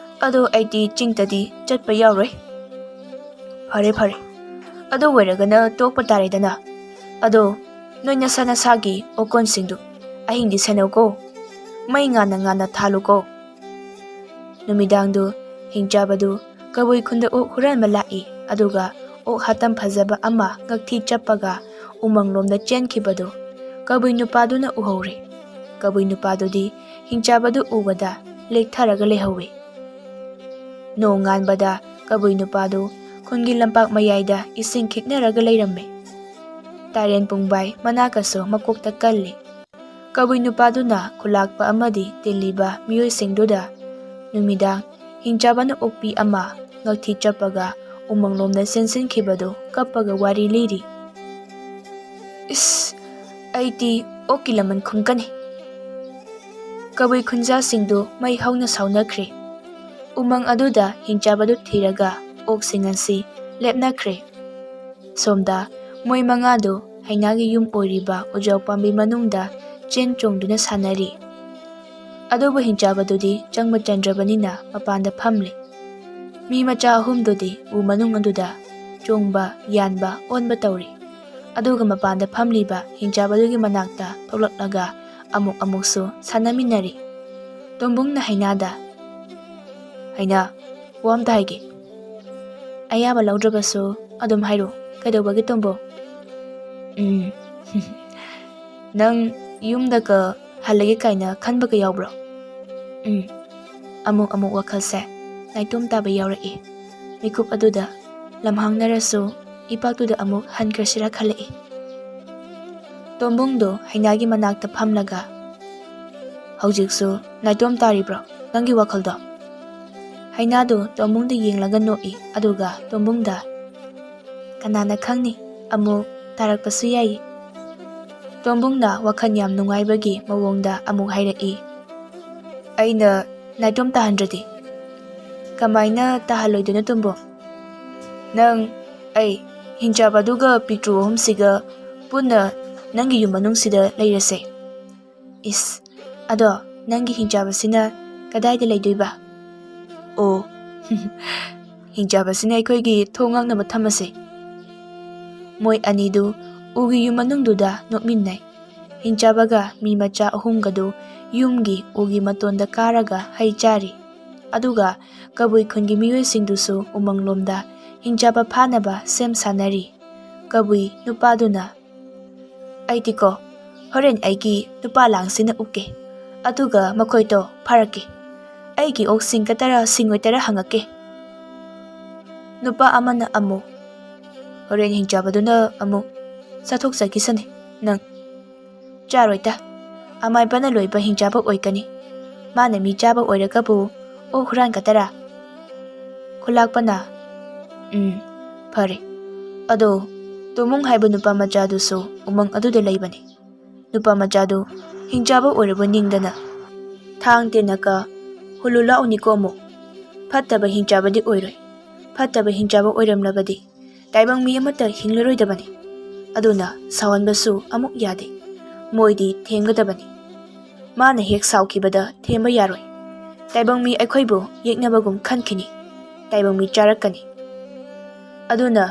ꯑꯗꯣ ꯑꯩꯗꯤ ꯆꯤꯡꯗꯗꯤ ꯆꯠꯄ ꯌꯥꯎꯔꯣꯏ꯫" "ꯐꯔꯦ, ꯐꯔꯦ, ꯑꯗꯨ ꯑꯣꯏꯔꯒꯅ ꯇꯣꯛꯄ ꯇꯥꯔꯦꯗꯅ꯫ ꯑꯗꯣ ꯅꯣꯏ ꯅꯁꯥ ꯅꯁꯥꯒꯤ ꯑꯣꯀꯣꯟꯁꯤꯡꯗꯨ ꯑꯍꯤꯡꯗꯤ ꯁꯦꯟꯅꯧꯀꯣ, ꯃꯩ ꯉꯥꯟꯅ ꯉꯥꯟꯅ ꯊꯥꯜꯂꯨꯀꯣ꯫" ꯅꯨꯃꯤꯗꯥꯡꯗꯨ ꯍꯤꯡꯆꯥꯕꯗꯨ ꯀꯕꯨꯏ ꯈꯨꯟꯗ ꯑꯣꯛ ꯍꯨꯔꯥꯟꯕ ꯂꯥꯛꯏ, ꯑꯗꯨꯒ ꯑꯣꯛ ꯍꯥꯇꯝ ꯐꯖꯕ ꯑꯃ ꯉꯛꯊꯤ ꯆꯞꯄꯒ ꯎꯃꯪꯂꯣꯝꯗ ꯆꯦꯟꯈꯤꯕꯗꯨ ꯀꯕꯨꯏ ꯅꯨꯄꯥꯗꯨꯅ ꯎꯍꯧꯔꯦ꯫ ꯀꯕꯨꯏ ꯅꯨꯄꯥꯗꯨꯗꯤ ꯍꯤꯡꯆꯥꯕꯗꯨ ꯎꯕꯗ ꯂꯦꯛꯊꯔꯒ ꯂꯩꯍꯧꯋꯤ꯫ ꯅꯣꯡ ꯉꯥꯟꯕꯗ ꯀꯕꯨꯏ ꯅꯨꯄꯥꯗꯨ ꯈꯨꯟꯒꯤ ꯂꯝꯄꯥꯛ ꯃꯌꯥꯏꯗ ꯏꯁꯤꯡ ꯈꯤꯛꯅꯔꯒ ꯂꯩꯔꯝꯃꯤ꯫ ꯇꯥꯔꯦꯟ ꯄꯨꯡꯕꯥꯏ ꯃꯅꯥꯀꯁꯨ ꯃꯀꯣꯛꯇ ꯀꯜꯂꯤ꯫ ꯀꯕꯨꯏ ꯅꯨꯄꯥꯗꯨꯅ ꯈꯨꯂꯥꯛꯄ ꯑꯃꯗꯤ ꯇꯤꯜꯂꯤꯕ ꯃꯤꯑꯣꯏꯁꯤꯡꯗꯨꯗ ꯅꯨꯃꯤꯗꯥꯡ ꯍꯤꯡꯆꯥꯕꯅ ꯑꯣꯛꯄꯤ ꯑꯃ ꯉꯛꯊꯤ ꯆꯞꯄꯒ ꯎꯃꯪꯂꯣꯝꯗ ꯆꯦꯟꯁꯤꯟꯈꯤꯕꯗꯨ ꯀꯞꯄꯒ ꯋꯥꯔꯤ ꯂꯤꯔꯤ꯫ "ꯏꯁ, ꯑꯩꯗꯤ ꯑꯣꯛꯀꯤ ꯂꯃꯟ ꯈꯨꯝꯒꯅꯤ꯫" ꯀꯕꯨꯏ ꯈꯨꯟꯖꯥꯁꯤꯡꯗꯨ ꯃꯩ ꯍꯧꯅ ꯁꯥꯎꯅꯈ꯭ꯔꯦ꯫ ꯎꯃꯪ ꯑꯗꯨꯗ ꯍꯤꯡꯆꯥꯕꯗꯨ ꯊꯤꯔꯒ ꯑꯣꯛꯁꯤꯡ ꯑꯁꯤ ꯂꯦꯞꯅꯈ꯭ꯔꯦ꯫ ꯁꯣꯝꯗ ꯃꯣꯏ ꯃꯉꯥꯗꯨ ꯍꯩꯅꯥꯒꯤ ꯌꯨꯝ ꯑꯣꯏꯔꯤꯕ ꯎꯖꯥꯎ ꯄꯥꯝꯕꯤ ꯃꯅꯨꯡꯗ ꯆꯦꯟ ꯆꯣꯡꯗꯨꯅ ꯁꯥꯟꯅꯔꯤ꯫ ꯑꯗꯨꯕꯨ ꯍꯤꯡꯆꯥꯕꯗꯨꯗꯤ ꯆꯪꯕ ꯆꯟꯗ꯭ꯔꯕꯅꯤꯅ ꯃꯄꯥꯟꯗ ꯐꯝꯂꯤ꯫ ꯃꯤ ꯃꯆꯥ ꯑꯍꯨꯝꯗꯨꯗꯤ ꯎ ꯃꯅꯨꯡ ꯑꯗꯨꯗ ꯆꯣꯡꯕ, ꯌꯥꯟꯕ, ꯑꯣꯟꯕ ꯇꯧꯔꯤ꯫ ꯑꯗꯨꯒ ꯃꯄꯥꯟꯗ ꯐꯝꯂꯤꯕ ꯍꯤꯡꯆꯥꯕꯗꯨꯒꯤ ꯃꯅꯥꯛꯇ ꯊꯣꯛꯂꯛꯂꯒ ꯑꯃꯨꯛ ꯑꯃꯨꯛꯁꯨ ꯁꯥꯟꯅꯃꯤꯟꯅꯔꯤ꯫ ꯇꯣꯝꯕꯨꯡꯅ ꯍꯩꯅꯥꯗ, "ꯍꯩꯅꯥ, ꯋꯥ ꯑꯝꯇ ꯍꯥꯏꯒꯦ꯫ ꯑꯌꯥꯕ ꯂꯧꯗ꯭ꯔꯕꯁꯨ ꯑꯗꯨꯝ ꯍꯥꯏꯔꯣ꯫ "ꯀꯩꯗꯧꯕꯒꯤ, ꯇꯣꯝꯕꯣ?" "ꯎꯝ, ꯅꯪ ꯌꯨꯝꯗꯒ ꯍꯜꯂꯒꯦ ꯀꯥꯏꯅ ꯈꯟꯕꯒ ꯌꯥꯎꯕ꯭ꯔꯣ?" "ꯎꯝ," ꯑꯃꯨꯛ ꯑꯃꯨꯛ ꯋꯥꯈꯜꯁꯦ ꯅꯥꯏꯇꯣꯝ ꯇꯥꯕ ꯌꯥꯎꯔꯛꯏ꯫ ꯃꯤꯀꯨꯞ ꯑꯗꯨꯗ ꯂꯝꯍꯥꯡꯅꯔꯁꯨ ꯏꯄꯥꯛꯇꯨꯗ ꯑꯃꯨꯛ ꯍꯟꯈ꯭ꯔꯁꯤꯔꯥ ꯈꯜꯂꯛꯏ꯫ ꯇꯣꯝꯕꯨꯡꯗꯣ ꯍꯩꯅꯥꯒꯤ ꯃꯅꯥꯛꯇ ꯐꯝꯂꯒ, "ꯍꯧꯖꯤꯛꯁꯨ ꯅꯥꯏꯇꯣꯝ ꯇꯥꯔꯤꯕ꯭ꯔꯣ ꯅꯪꯒꯤ ꯋꯥꯈꯜꯗꯣ?" ꯍꯩꯅꯥꯗꯨ ꯇꯣꯝꯕꯨꯡꯗ ꯌꯦꯡꯂꯒ ꯅꯣꯛꯏ, ꯑꯗꯨꯒ ꯇꯣꯝꯕꯨꯡꯗ, "ꯀꯅꯥꯅ ꯈꯪꯅꯤ, ꯑꯃꯨꯛ ꯇꯥꯔꯛꯄꯁꯨ ꯌꯥꯏ꯫" ꯇꯣꯝꯕꯨꯡꯅ ꯋꯥꯈꯜ ꯌꯥꯝ ꯅꯨꯡꯉꯥꯏꯕꯒꯤ ꯃꯑꯣꯡꯗ ꯑꯃꯨꯛ ꯍꯥꯏꯔꯛꯏ, "ꯑꯩꯅ ꯅꯥꯏꯇꯣꯝ ꯇꯥꯍꯟꯗ꯭ꯔꯗꯤ?" "ꯀꯃꯥꯏꯅ ꯇꯥꯍꯜꯂꯣꯏꯗꯣꯏꯅꯣ, ꯇꯣꯝꯕꯨꯡ? ꯅꯪ, ꯑꯩ, ꯍꯤꯡꯆꯥꯕꯗꯨꯒ ꯄꯤꯛꯇ꯭ꯔꯨ ꯑꯍꯨꯝꯁꯤꯒ ꯄꯨꯟꯅ ꯅꯪꯒꯤ ꯌꯨꯝ ꯃꯅꯨꯡꯁꯤꯗ ꯂꯩꯔꯁꯦ꯫" "ꯏꯁ, ꯑꯗꯣ ꯅꯪꯒꯤ ꯍꯤꯡꯆꯥꯕꯁꯤꯅ ꯀꯗꯥꯏꯗ ꯂꯩꯗꯣꯏꯕ?" "ꯑꯣ, ꯍꯤꯡꯆꯥꯕꯁꯤꯅ ꯑꯩꯈꯣꯏꯒꯤ ꯊꯣꯡ ꯉꯥꯛꯅꯕ ꯊꯝꯃꯁꯦ꯫" ꯃꯣꯏ ꯑꯅꯤꯗꯨ ꯎꯒꯤ ꯌꯨꯝ ꯃꯅꯨꯡꯗꯨꯗ ꯅꯣꯛꯃꯤꯟꯅꯩ꯫ ꯍꯤꯡꯆꯥꯕꯒ ꯃꯤ ꯃꯆꯥ ꯑꯍꯨꯝꯒꯗꯨ ꯌꯨꯝꯒꯤ ꯎꯒꯤ ꯃꯇꯣꯟꯗ ꯀꯥꯔꯒ ꯍꯩ ꯆꯥꯔꯤ꯫ ꯑꯗꯨꯒ ꯀꯕꯨꯏ ꯈꯨꯟꯒꯤ ꯃꯤꯑꯣꯏꯁꯤꯡꯗꯨꯁꯨ ꯎꯃꯪꯂꯣꯝꯗ ꯍꯤꯡꯆꯥꯕ ꯐꯥꯅꯕ ꯁꯦꯝ ꯁꯥꯅꯔꯤ꯫ ꯀꯕꯨꯏ ꯅꯨꯄꯥꯗꯨꯅ, "ꯑꯩꯗꯤꯀꯣ, ꯍꯣꯔꯦꯟ ꯑꯩꯒꯤ ꯅꯨꯄꯥ ꯂꯥꯡꯁꯤꯅ ꯎꯞꯀꯦ, ꯑꯗꯨꯒ ꯃꯈꯣꯏꯗꯣ ꯐꯥꯔꯛꯀꯦ꯫ ꯑꯩꯒꯤ ꯑꯣꯛ ꯁꯤꯡꯒꯗ꯭ꯔꯥ ꯁꯤꯡꯉꯣꯏꯗ꯭ꯔꯥ ꯍꯪꯉꯛꯀꯦ꯫" ꯅꯨꯄꯥ ꯑꯃꯅ ꯑꯃꯨꯛ, "ꯍꯣꯔꯦꯟ ꯍꯤꯡꯆꯥꯕꯗꯨꯅ ꯑꯃꯨꯛ ꯆꯥꯊꯣꯛꯆꯈꯤꯁꯅꯤ ꯅꯪ꯫" "ꯆꯥꯔꯣꯏꯗ, ꯑꯃꯥꯏꯕꯅ ꯂꯣꯏꯕ ꯍꯤꯡꯆꯥꯕ ꯑꯣꯏꯒꯅꯤ꯫ ꯃꯥꯅ ꯃꯤ ꯆꯥꯕ ꯑꯣꯏꯔꯒꯕꯨ ꯑꯣꯛ ꯍꯨꯔꯥꯟꯒꯗꯔꯥ?" ꯈꯨꯂꯥꯛꯄꯅ, "ꯎꯝ, ꯐꯔꯦ꯫ ꯑꯗꯣ ꯇꯣꯃꯨꯡ ꯍꯥꯏꯕ ꯅꯨꯄꯥ ꯃꯆꯥꯗꯨꯁꯨ ꯎꯃꯪ ꯑꯗꯨꯗ ꯂꯩꯕꯅꯤ꯫ ꯅꯨꯄꯥ ꯃꯆꯥꯗꯨ ꯍꯤꯡꯆꯥꯕ ꯑꯣꯏꯔꯕ ꯅꯤꯡꯗꯅ ꯊꯥꯡ ꯇꯦꯟꯅꯒ ꯍꯨꯜꯂꯨ ꯂꯥꯛꯎꯅꯤꯀꯣ ꯑꯃꯨꯛ꯫ ꯐꯠꯇꯕ ꯍꯤꯡꯆꯥꯕꯗꯤ ꯑꯣꯏꯔꯣꯏ꯫ ꯐꯠꯇꯕ ꯍꯤꯡꯆꯥꯕ ꯑꯣꯏꯔꯝꯂꯕꯗꯤ ꯇꯥꯏꯕꯪ ꯃꯤ ꯑꯃꯠꯇ ꯍꯤꯡꯂꯔꯣꯏꯗꯕꯅꯤ꯫ ꯑꯗꯨꯅ ꯁꯥꯎꯍꯟꯕꯁꯨ ꯑꯃꯨꯛ ꯌꯥꯗꯦ꯫ ꯃꯣꯏꯗꯤ ꯊꯦꯝꯒꯗꯕꯅꯤ꯫ ꯃꯥꯅ ꯍꯦꯛ ꯁꯥꯎꯈꯤꯕꯗ ꯊꯦꯝꯕ ꯌꯥꯔꯣꯏ꯫ ꯇꯥꯏꯕꯪ ꯃꯤ ꯑꯩꯈꯣꯏꯕꯨ ꯌꯦꯛꯅꯕꯒꯨꯝ ꯈꯟꯈꯤꯅꯤ꯫ ꯇꯥꯏꯕꯪ ꯃꯤ ꯆꯥꯔꯛꯀꯅꯤ꯫ ꯑꯗꯨꯅ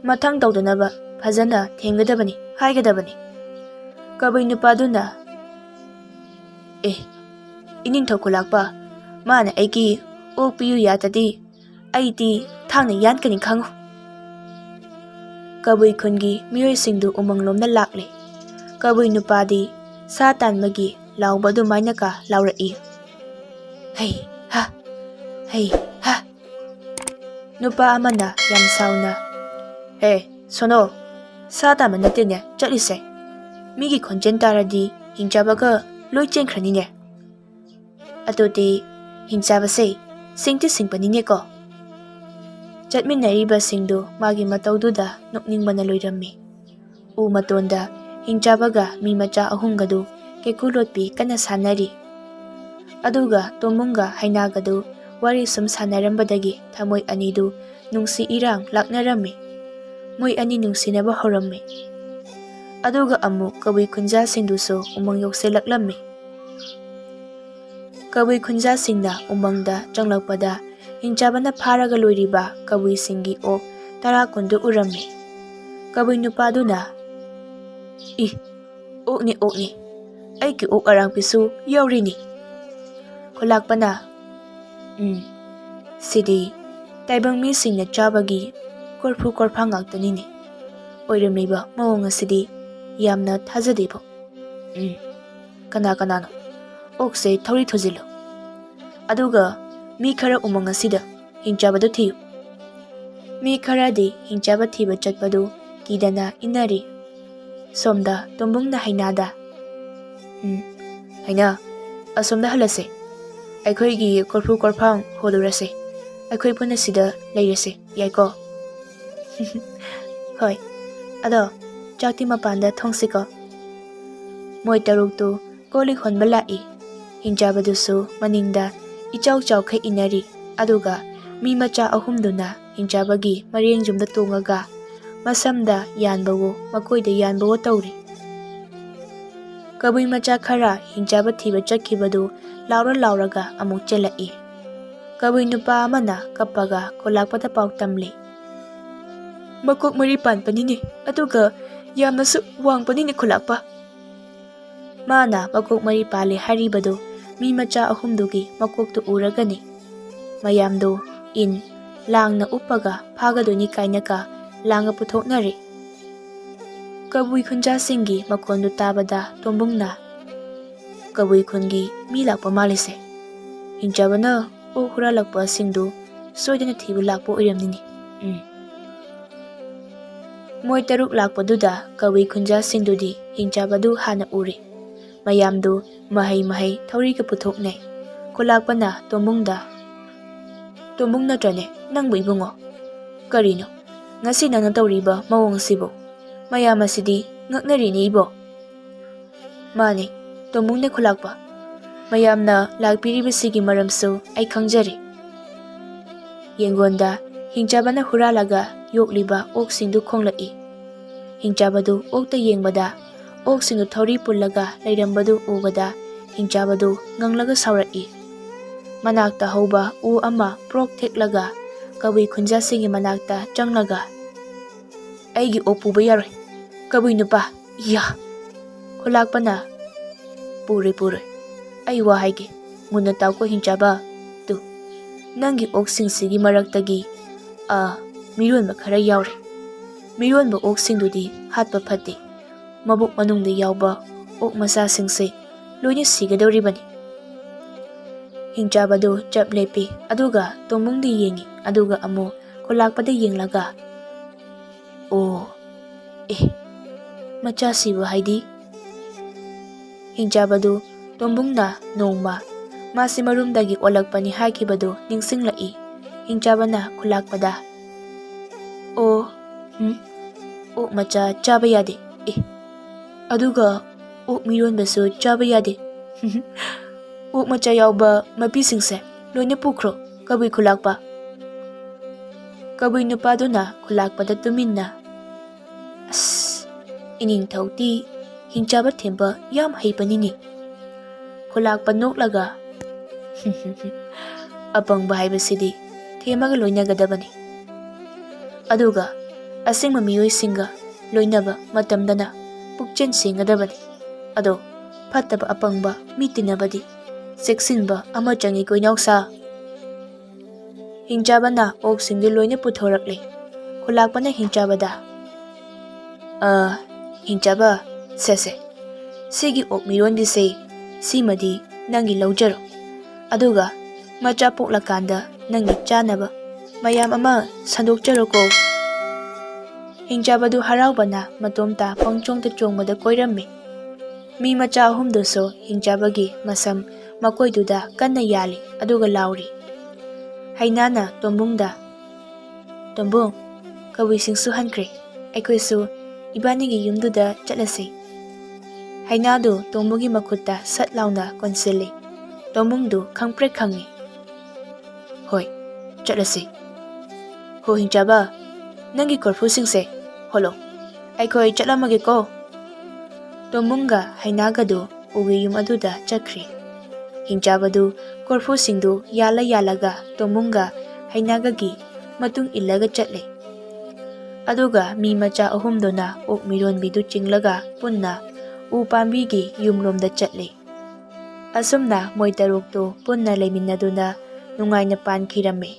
ꯃꯊꯪ ꯇꯧꯗꯅꯕ ꯐꯖꯅ ꯊꯦꯝꯒꯗꯕꯅꯤ, ꯍꯥꯏꯒꯗꯕꯅꯤ꯫" ꯀꯕꯨꯏ ꯅꯨꯄꯥꯗꯨꯅ, "ꯑꯦ, ꯏꯅꯤꯡꯊꯧ ꯈꯨꯂꯥꯛꯄ, ꯃꯥꯅ ꯑꯩꯒꯤ ꯑꯣꯛ ꯄꯤꯌꯨ ꯌꯥꯗ꯭ꯔꯗꯤ ꯑꯩꯗꯤ ꯊꯥꯡꯅ ꯌꯥꯟꯀꯅꯤ ꯈꯪꯉꯨ꯫" ꯀꯕꯨꯏ ꯈꯨꯟꯒꯤ ꯃꯤꯑꯣꯏꯁꯤꯡꯗꯨ ꯎꯃꯪꯂꯣꯝꯗ ꯂꯥꯛꯂꯦ꯫ ꯀꯕꯨꯏ ꯅꯨꯄꯥꯗꯤ ꯁꯥ ꯇꯥꯟꯕꯒꯤ ꯂꯥꯎꯕ ꯑꯗꯨꯃꯥꯏꯅꯒ ꯂꯥꯎꯔꯛꯏ꯫ "ꯍꯩ ꯍꯥ, ꯍꯩ ꯍꯥ!" ꯅꯨꯄꯥ ꯑꯃꯅ ꯌꯥꯝ ꯁꯥꯎꯅ, "ꯍꯦ, ꯁꯣꯅꯣ, ꯁꯥ ꯇꯥꯟꯕ ꯅꯠꯇꯦꯅꯦ ꯆꯠꯂꯤꯁꯦ꯫ ꯃꯤꯒꯤ ꯈꯣꯟꯖꯦꯜ ꯇꯥꯔꯗꯤ ꯍꯤꯡꯆꯥꯕꯒ ꯂꯣꯏ ꯆꯦꯟꯈ꯭ꯔꯅꯤꯅꯦ꯫ ꯑꯗꯨꯗꯤ ꯍꯤꯡꯆꯥꯕꯁꯦ ꯁꯤꯡꯗꯤ ꯁꯤꯡꯕꯅꯤꯅꯦꯀꯣ?" ꯆꯠꯃꯤꯟꯅꯔꯤꯕꯁꯤꯡꯗꯨ ꯃꯥꯒꯤ ꯃꯇꯧꯗꯨꯗ ꯅꯣꯛꯅꯤꯡꯕꯅ ꯂꯣꯏꯔꯝꯃꯤ꯫ ꯎ ꯃꯇꯣꯟꯗ ꯍꯤꯡꯆꯥꯕꯒ ꯃꯤ ꯃꯆꯥ ꯑꯍꯨꯝꯒꯗꯨ ꯀꯦꯀꯨ ꯂꯣꯠꯄꯤ ꯀꯟꯅ ꯁꯥꯟꯅꯔꯤ꯫ ꯑꯗꯨꯒ ꯇꯣꯝꯕꯨꯡꯒ ꯍꯩꯅꯥꯒꯗꯨ ꯋꯥꯔꯤ ꯁꯨꯝ ꯁꯥꯟꯅꯔꯝꯕꯗꯒꯤ ꯊꯃꯣꯏ ꯑꯅꯤꯗꯨ ꯅꯨꯡꯁꯤ ꯏꯔꯥꯡ ꯂꯥꯛꯅꯔꯝꯃꯤ꯫ ꯃꯣꯏ ꯑꯅꯤ ꯅꯨꯡꯁꯤꯅꯕ ꯍꯧꯔꯝꯃꯤ꯫ ꯑꯗꯨꯒ ꯑꯃꯨꯛ ꯀꯕꯨꯏ ꯈꯨꯟꯖꯥꯁꯤꯡꯗꯨꯁꯨ ꯎꯃꯪ ꯌꯧꯁꯤꯜꯂꯛꯂꯝꯃꯤ꯫ ꯀꯕꯨꯏ ꯈꯨꯟꯖꯥꯁꯤꯡꯅ ꯎꯃꯪꯗ ꯆꯪꯂꯛꯄꯗ ꯍꯤꯡꯆꯥꯕꯅ ꯐꯥꯔꯒ ꯂꯣꯏꯔꯤꯕ ꯀꯕꯨꯏꯁꯤꯡꯒꯤ ꯑꯣꯛ ꯇꯔꯥ ꯀꯨꯟꯗꯨ ꯎꯔꯝꯃꯤ꯫ ꯀꯕꯨꯏ ꯅꯨꯄꯥꯗꯨꯅ, "ꯏ, ꯑꯣꯛꯅꯤ, ꯑꯣꯛꯅꯤ꯫ ꯑꯩꯒꯤ ꯑꯣꯛ ꯑꯔꯥꯡꯕꯤꯁꯨ ꯌꯥꯎꯔꯤꯅꯤ꯫" ꯈꯨꯂꯥꯛꯄꯅ, "ꯎꯝ, ꯁꯤꯗꯤ ꯇꯥꯏꯕꯪ ꯃꯤꯁꯤꯡꯅ ꯆꯥꯕꯒꯤ ꯀꯣꯔꯐꯨ ꯀꯣꯔꯐꯥꯡ ꯉꯥꯛꯇꯅꯤꯅꯦ꯫ ꯑꯣꯏꯔꯝꯂꯤꯕ ꯃꯑꯣꯡ ꯑꯁꯤꯗꯤ ꯌꯥꯝꯅ ꯊꯥꯖꯗꯦꯕꯣ꯫ ꯎꯝ, ꯀꯅꯥ ꯀꯅꯥꯅꯣ? ꯑꯣꯛꯁꯦ ꯊꯧꯔꯤ ꯊꯨꯖꯤꯜꯂꯨ꯫ ꯑꯗꯨꯒ ꯃꯤ ꯈꯔ ꯎꯃꯪ ꯑꯁꯤꯗ ꯍꯤꯡꯆꯥꯕꯗꯨ ꯊꯤꯌꯨ꯫" ꯃꯤ ꯈꯔꯗꯤ ꯍꯤꯡꯆꯥꯕ ꯊꯤꯕ ꯆꯠꯄꯗꯨ ꯀꯤꯗꯅ ꯏꯟꯅꯔꯤ꯫ ꯁꯣꯝꯗ ꯇꯣꯝꯕꯨꯡꯅ ꯍꯩꯅꯥꯗ, "ꯎꯝ, ꯍꯩꯅꯥ, ꯑꯁꯣꯝꯗ ꯍꯜꯂꯁꯦ꯫ ꯑꯩꯈꯣꯏꯒꯤ ꯀꯣꯔꯐꯨ ꯀꯣꯔꯐꯥꯡ ꯍꯣꯜꯂꯨꯔꯁꯦ꯫ ꯑꯩꯈꯣꯏ ꯄꯨꯟꯅ ꯁꯤꯗ ꯂꯩꯔꯁꯦ, ꯌꯥꯏꯀꯣ?" "ꯍꯣꯏ, ꯑꯗꯣ ꯆꯥꯛꯇꯤ ꯃꯄꯥꯟꯗ ꯊꯣꯡꯁꯤꯀꯣ꯫" ꯃꯣꯏ ꯇꯔꯨꯛꯇꯨ ꯀꯣꯜ ꯂꯤꯛ ꯍꯣꯟꯕ ꯂꯥꯛꯏ꯫ ꯍꯤꯡꯆꯥꯕꯗꯨꯁꯨ ꯃꯅꯤꯡꯗ ꯏꯆꯥꯎ ꯆꯥꯎꯈꯩ ꯏꯟꯅꯔꯤ꯫ ꯑꯗꯨꯒ ꯃꯤ ꯃꯆꯥ ꯑꯍꯨꯝꯗꯨꯅ ꯍꯤꯡꯆꯥꯕꯒꯤ ꯃꯔꯦꯡ ꯌꯨꯝꯗ ꯇꯣꯡꯉꯒ ꯃꯁꯝꯗ ꯌꯥꯟꯕꯋꯣ, ꯃꯀꯣꯏꯗ ꯌꯥꯟꯕꯋꯣ ꯇꯧꯔꯤ꯫ ꯀꯕꯨꯏ ꯃꯆꯥ ꯈꯔ ꯍꯤꯡꯆꯥꯕ ꯊꯤꯕ ꯆꯠꯈꯤꯕꯗꯨ ꯂꯥꯎꯔ ꯂꯥꯎꯔꯒ ꯑꯃꯨꯛ ꯆꯦꯜꯂꯛꯏ꯫ ꯀꯕꯨꯏ ꯅꯨꯄꯥ ꯑꯃꯅ ꯀꯞꯄꯒ ꯈꯨꯂꯥꯛꯄꯗ ꯄꯥꯎ ꯇꯝꯂꯤ꯫ "ꯃꯀꯣꯛ ꯃꯔꯤ ꯄꯥꯟꯕꯅꯤꯅꯦ, ꯑꯗꯨꯒ ꯌꯥꯝꯅꯁꯨ ꯋꯥꯡꯕꯅꯤꯅꯦ ꯈꯨꯂꯥꯛꯄ꯫" ꯃꯥꯅ ꯃꯀꯣꯛ ꯃꯔꯤ ꯄꯥꯜꯂꯦ ꯍꯥꯏꯔꯤꯕꯗꯨ ꯃꯤ ꯃꯆꯥ ꯑꯍꯨꯝꯗꯨꯒꯤ ꯃꯀꯣꯛꯇꯨ ꯎꯔꯒꯅꯤ꯫ ꯃꯌꯥꯝꯗꯨ ꯏꯟ ꯂꯥꯡꯅ ꯎꯞꯄꯒ ꯐꯥꯒꯗꯣꯏꯅꯤ ꯀꯥꯏꯅꯒ ꯂꯥꯡꯒ ꯄꯨꯊꯣꯛꯅꯔꯤ꯫ ꯀꯕꯨꯏ ꯈꯨꯟꯖꯥꯁꯤꯡꯒꯤ ꯃꯈꯣꯟꯗꯨ ꯇꯥꯕꯗ ꯇꯣꯝꯕꯨꯡꯅ, "ꯀꯕꯨꯏ ꯈꯨꯟꯒꯤ ꯃꯤ ꯂꯥꯛꯄ ꯃꯥꯜꯂꯤꯁꯦ꯫ ꯍꯤꯡꯆꯥꯕꯅ ꯑꯣꯛ ꯍꯨꯔꯥꯜꯂꯛꯄꯁꯤꯡꯗꯨ ꯁꯣꯏꯗꯅ ꯊꯤꯕ ꯂꯥꯛꯄ ꯑꯣꯏꯔꯝꯅꯤꯅꯦ꯫ ꯎꯝ꯫" ꯃꯣꯏ ꯇꯔꯨꯛ ꯂꯥꯛꯄꯗꯨꯗ ꯀꯕꯨꯏ ꯈꯨꯟꯖꯥꯁꯤꯡꯗꯨꯗꯤ ꯍꯤꯡꯆꯥꯕꯗꯨ ꯍꯥꯟꯅ ꯎꯔꯦ꯫ ꯃꯌꯥꯝꯗꯨ ꯃꯍꯩ ꯃꯍꯩ ꯊꯧꯔꯤꯒ ꯄꯨꯊꯣꯛꯅꯩ꯫ ꯈꯨꯂꯥꯛꯄꯅ ꯇꯣꯝꯕꯨꯡꯗ, "ꯇꯣꯝꯕꯨꯡ ꯅꯠꯇ꯭ꯔꯅꯦ ꯅꯪꯕꯨ ꯏꯕꯨꯡꯉꯣ? ꯀꯔꯤꯅꯣ, ꯉꯁꯤ ꯅꯪꯅ ꯇꯧꯔꯤꯕ ꯃꯑꯣꯡ ꯑꯁꯤꯕꯨ? ꯃꯌꯥꯝ ꯑꯁꯤꯗꯤ ꯉꯛꯅꯔꯤꯅꯦ ꯏꯕꯣ꯫" "ꯃꯥꯅꯦ, ꯇꯣꯝꯕꯨꯡꯅꯦ ꯈꯨꯂꯥꯛꯄ꯫ ꯃꯌꯥꯝꯅ ꯂꯥꯛꯄꯤꯔꯤꯕꯁꯤꯒꯤ ꯃꯔꯝꯁꯨ ꯑꯩ ꯈꯪꯖꯔꯦ꯫" ꯌꯦꯡꯒꯣꯟꯗ ꯍꯤꯡꯆꯥꯕꯅ ꯍꯨꯔꯥꯜꯂꯒ ꯌꯣꯛꯂꯤꯕ ꯑꯣꯛꯁꯤꯡꯗꯨ ꯈꯣꯡꯂꯛꯏ꯫ ꯍꯤꯡꯆꯥꯕꯗꯨ ꯑꯣꯛꯇ ꯌꯦꯡꯕꯗ, ꯑꯣꯛꯁꯤꯡꯗꯨ ꯊꯧꯔꯤ ꯄꯨꯜꯂꯒ ꯂꯩꯔꯝꯕꯗꯨ ꯎꯕꯗ, ꯍꯤꯡꯆꯥꯕꯗꯨ ꯉꯪꯂꯒ ꯁꯥꯎꯔꯛꯏ꯫ ꯃꯅꯥꯛꯇ ꯍꯧꯕ ꯎ ꯑꯃ ꯄ꯭ꯔꯣꯛ ꯊꯦꯛꯂꯒ ꯀꯕꯨꯏ ꯈꯨꯟꯖꯥꯁꯤꯡꯒꯤ ꯃꯅꯥꯛꯇ ꯆꯪꯂꯒ, "ꯑꯩꯒꯤ ꯑꯣꯛ ꯄꯨꯕ ꯌꯥꯔꯣꯏ, ꯀꯕꯨꯏ ꯅꯨꯄꯥ!" "ꯌꯥ!" ꯈꯨꯂꯥꯛꯄꯅ, "ꯄꯨꯔꯣꯏ, ꯄꯨꯔꯣꯏ꯫ ꯑꯩ ꯋꯥ ꯍꯥꯏꯒꯦ, ꯃꯨꯟꯅ ꯇꯥꯎꯀꯣ ꯍꯤꯡꯆꯥꯕ꯫ ꯇꯨ, ꯅꯪꯒꯤ ꯑꯣꯛꯁꯤꯡꯁꯤꯒꯤ ꯃꯔꯛꯇꯒꯤ, ꯑ, ꯃꯤꯔꯣꯟꯕ ꯈꯔ ꯌꯥꯎꯔꯦ꯫ ꯃꯤꯔꯣꯟꯕ ꯑꯣꯛꯁꯤꯡꯗꯨꯗꯤ ꯍꯥꯠꯄ ꯐꯠꯇꯦ꯫ ꯃꯕꯨꯛ ꯃꯅꯨꯡꯗ ꯌꯥꯎꯕ ꯑꯣꯛ ꯃꯆꯥꯁꯤꯡꯁꯦ ꯂꯣꯏꯅ ꯁꯤꯒꯗꯧꯔꯤꯕꯅꯤ꯫" ꯍꯤꯡꯆꯥꯕꯗꯨ ꯆꯞ ꯂꯦꯞꯄꯤ, ꯑꯗꯨꯒ ꯇꯣꯝꯕꯨꯡꯗ ꯌꯦꯡꯉꯤ, ꯑꯗꯨꯒ ꯑꯃꯨꯛ ꯈꯨꯂꯥꯛꯄꯗ ꯌꯦꯡꯂꯒ, "ꯑꯣ, ꯑꯦ, ꯃꯆꯥ ꯁꯤꯕ ꯍꯥꯏꯗꯤ?" ꯍꯤꯡꯆꯥꯕꯗꯨ ꯇꯣꯝꯕꯨꯡꯅ ꯅꯣꯡꯃ ꯃꯥꯁꯤ ꯃꯔꯨꯝꯗꯒꯤ ꯑꯣꯜꯂꯛꯄꯅꯤ ꯍꯥꯏꯈꯤꯕꯗꯨ ꯅꯤꯡꯁꯤꯡꯂꯛꯏ꯫ ꯍꯤꯡꯆꯥꯕꯅ ꯈꯨꯂꯥꯛꯄꯗ, "ꯑꯣ, ꯎꯝ, ꯑꯣꯛ ꯃꯆꯥ ꯆꯥꯕ ꯌꯥꯗꯦ꯫ ꯑꯦ, ꯑꯗꯨꯒ ꯑꯣꯛ ꯃꯤꯔꯣꯟꯕꯁꯨ ꯆꯥꯕ ꯌꯥꯗꯦ꯫ ꯑꯣꯛ ꯃꯆꯥ ꯌꯥꯎꯕ ꯃꯄꯤꯁꯤꯡꯁꯦ ꯂꯣꯏꯅ ꯄꯨꯈ꯭ꯔꯣ, ꯀꯕꯨꯏ ꯈꯨꯂꯥꯛꯄ꯫" ꯀꯕꯨꯏ ꯅꯨꯄꯥꯗꯨꯅ ꯈꯨꯂꯥꯛꯄꯗ ꯇꯨꯃꯤꯟꯅ, "ꯑꯁ, ꯏꯅꯤꯡꯊꯧꯗꯤ ꯍꯤꯡꯆꯥꯕ ꯊꯦꯝꯕ ꯌꯥꯝ ꯍꯩꯕꯅꯤꯅꯦ꯫" ꯈꯨꯂꯥꯛꯄ ꯅꯣꯛꯂꯒ, "ꯑꯄꯪꯕ ꯍꯥꯏꯕꯁꯤꯗꯤ ꯊꯦꯝꯃꯒ ꯂꯣꯏꯅꯒꯗꯕꯅꯤ꯫ ꯑꯗꯨꯒ ꯑꯁꯦꯡꯕ ꯃꯤꯑꯣꯏꯁꯤꯡꯒ ꯂꯣꯏꯅꯕ ꯃꯇꯝꯗꯅ ꯄꯨꯛꯆꯦꯜ ꯁꯦꯡꯒꯗꯕꯅꯤ꯫ ꯑꯗꯣ ꯐꯠꯇꯕ ꯑꯄꯪꯕ ꯃꯤ ꯇꯤꯟꯅꯕꯗꯤ ꯆꯦꯛꯁꯤꯟꯕ ꯑꯃ ꯆꯪꯏꯀꯣ ꯏꯅꯥꯎꯁꯥ꯫" ꯍꯤꯡꯆꯥꯕꯅ ꯑꯣꯛꯁꯤꯡꯗꯨ ꯂꯣꯏꯅ ꯄꯨꯊꯣꯔꯛꯂꯦ꯫ ꯈꯨꯂꯥꯛꯄꯅ ꯍꯤꯡꯆꯥꯕꯗ, "ꯑ, ꯍꯤꯡꯆꯥꯕ, ꯁꯦ ꯁꯦ, ꯁꯤꯒꯤ ꯑꯣꯛ ꯃꯤꯔꯣꯟꯕꯤꯁꯦ, ꯁꯤꯃꯗꯤ ꯅꯪꯒꯤ ꯂꯧꯖꯔꯣ꯫ ꯑꯗꯨꯒ ꯃꯆꯥ ꯄꯣꯛꯂꯀꯥꯟꯗ ꯅꯪꯒꯤ ꯆꯥꯅꯕ ꯃꯌꯥꯝ ꯑꯃ ꯁꯟꯗꯣꯛꯆꯔꯣꯀꯣ"꯫ ꯍꯤꯡꯆꯥꯕꯗꯨ ꯍꯔꯥꯎꯕꯅ ꯃꯇꯣꯝꯇ ꯄꯪꯆꯣꯡꯗ ꯆꯣꯡꯕꯗ ꯀꯣꯏꯔꯝꯃꯤ꯫ ꯃꯤ ꯃꯆꯥ ꯑꯍꯨꯝꯗꯨꯁꯨ ꯍꯤꯡꯆꯥꯕꯒꯤ ꯃꯁꯝ ꯃꯀꯣꯏꯗꯨꯗ ꯀꯟꯅ ꯌꯥꯜꯂꯤ, ꯑꯗꯨꯒ ꯂꯥꯎꯔꯤ꯫ ꯍꯩꯅꯥꯅ ꯇꯣꯝꯕꯨꯡꯗ, "ꯇꯣꯝꯕꯨꯡ, ꯀꯕꯨꯏꯁꯤꯡꯁꯨ ꯍꯟꯈ꯭ꯔꯦ, ꯑꯩꯈꯣꯏꯁꯨ ꯏꯕꯥꯅꯤꯒꯤ ꯌꯨꯝꯗꯨꯗ ꯆꯠꯂꯁꯤ"꯫ ꯍꯩꯅꯥꯗꯨ ꯇꯣꯝꯕꯨꯡꯒꯤ ꯃꯈꯨꯠꯇ ꯁꯠ ꯂꯥꯎꯅ ꯀꯣꯟꯁꯤꯜꯂꯤ꯫ ꯇꯣꯝꯕꯨꯡꯗꯨ ꯈꯪꯄ꯭ꯔꯦꯛ ꯈꯪꯉꯤ꯫ "ꯍꯣꯏ, ꯆꯠꯂꯁꯤ꯫ ꯍꯣ ꯍꯤꯡꯆꯥꯕ, ꯅꯪꯒꯤ ꯀꯣꯔꯐꯨꯁꯤꯡꯁꯦ ꯍꯣꯜꯂꯣ, ꯑꯩꯈꯣꯏ ꯆꯠꯂꯝꯃꯒꯦꯀꯣ"꯫ ꯇꯣꯝꯕꯨꯡꯒ ꯍꯩꯅꯥꯒꯗꯨ ꯎꯒꯤ ꯌꯨꯝ ꯑꯗꯨꯗ ꯆꯠꯈ꯭ꯔꯦ꯫ ꯍꯤꯡꯆꯥꯕꯗꯨ ꯀꯣꯔꯐꯨꯁꯤꯡꯗꯨ ꯌꯥꯜꯂ ꯌꯥꯜꯂꯒ ꯇꯣꯝꯕꯨꯡꯒ ꯍꯩꯅꯥꯒꯒꯤ ꯃꯇꯨꯡ ꯏꯜꯂꯒ ꯆꯠꯂꯦ꯫ ꯑꯗꯨꯒ ꯃꯤ ꯃꯆꯥ ꯑꯍꯨꯝꯗꯨꯅ ꯑꯣꯛ ꯃꯤꯔꯣꯟꯕꯤꯗꯨ ꯆꯤꯡꯂꯒ ꯄꯨꯟꯅ ꯎ ꯄꯥꯝꯕꯤꯒꯤ ꯌꯨꯝꯂꯣꯝꯗ ꯆꯠꯂꯦ꯫ ꯑꯁꯨꯝꯅ ꯃꯣꯏ ꯇꯔꯨꯛꯇꯨ ꯄꯨꯟꯅ ꯂꯩꯃꯤꯟꯅꯗꯨꯅ ꯅꯨꯡꯉꯥꯏꯅ ꯄꯥꯟꯈꯤꯔꯝꯃꯤ꯫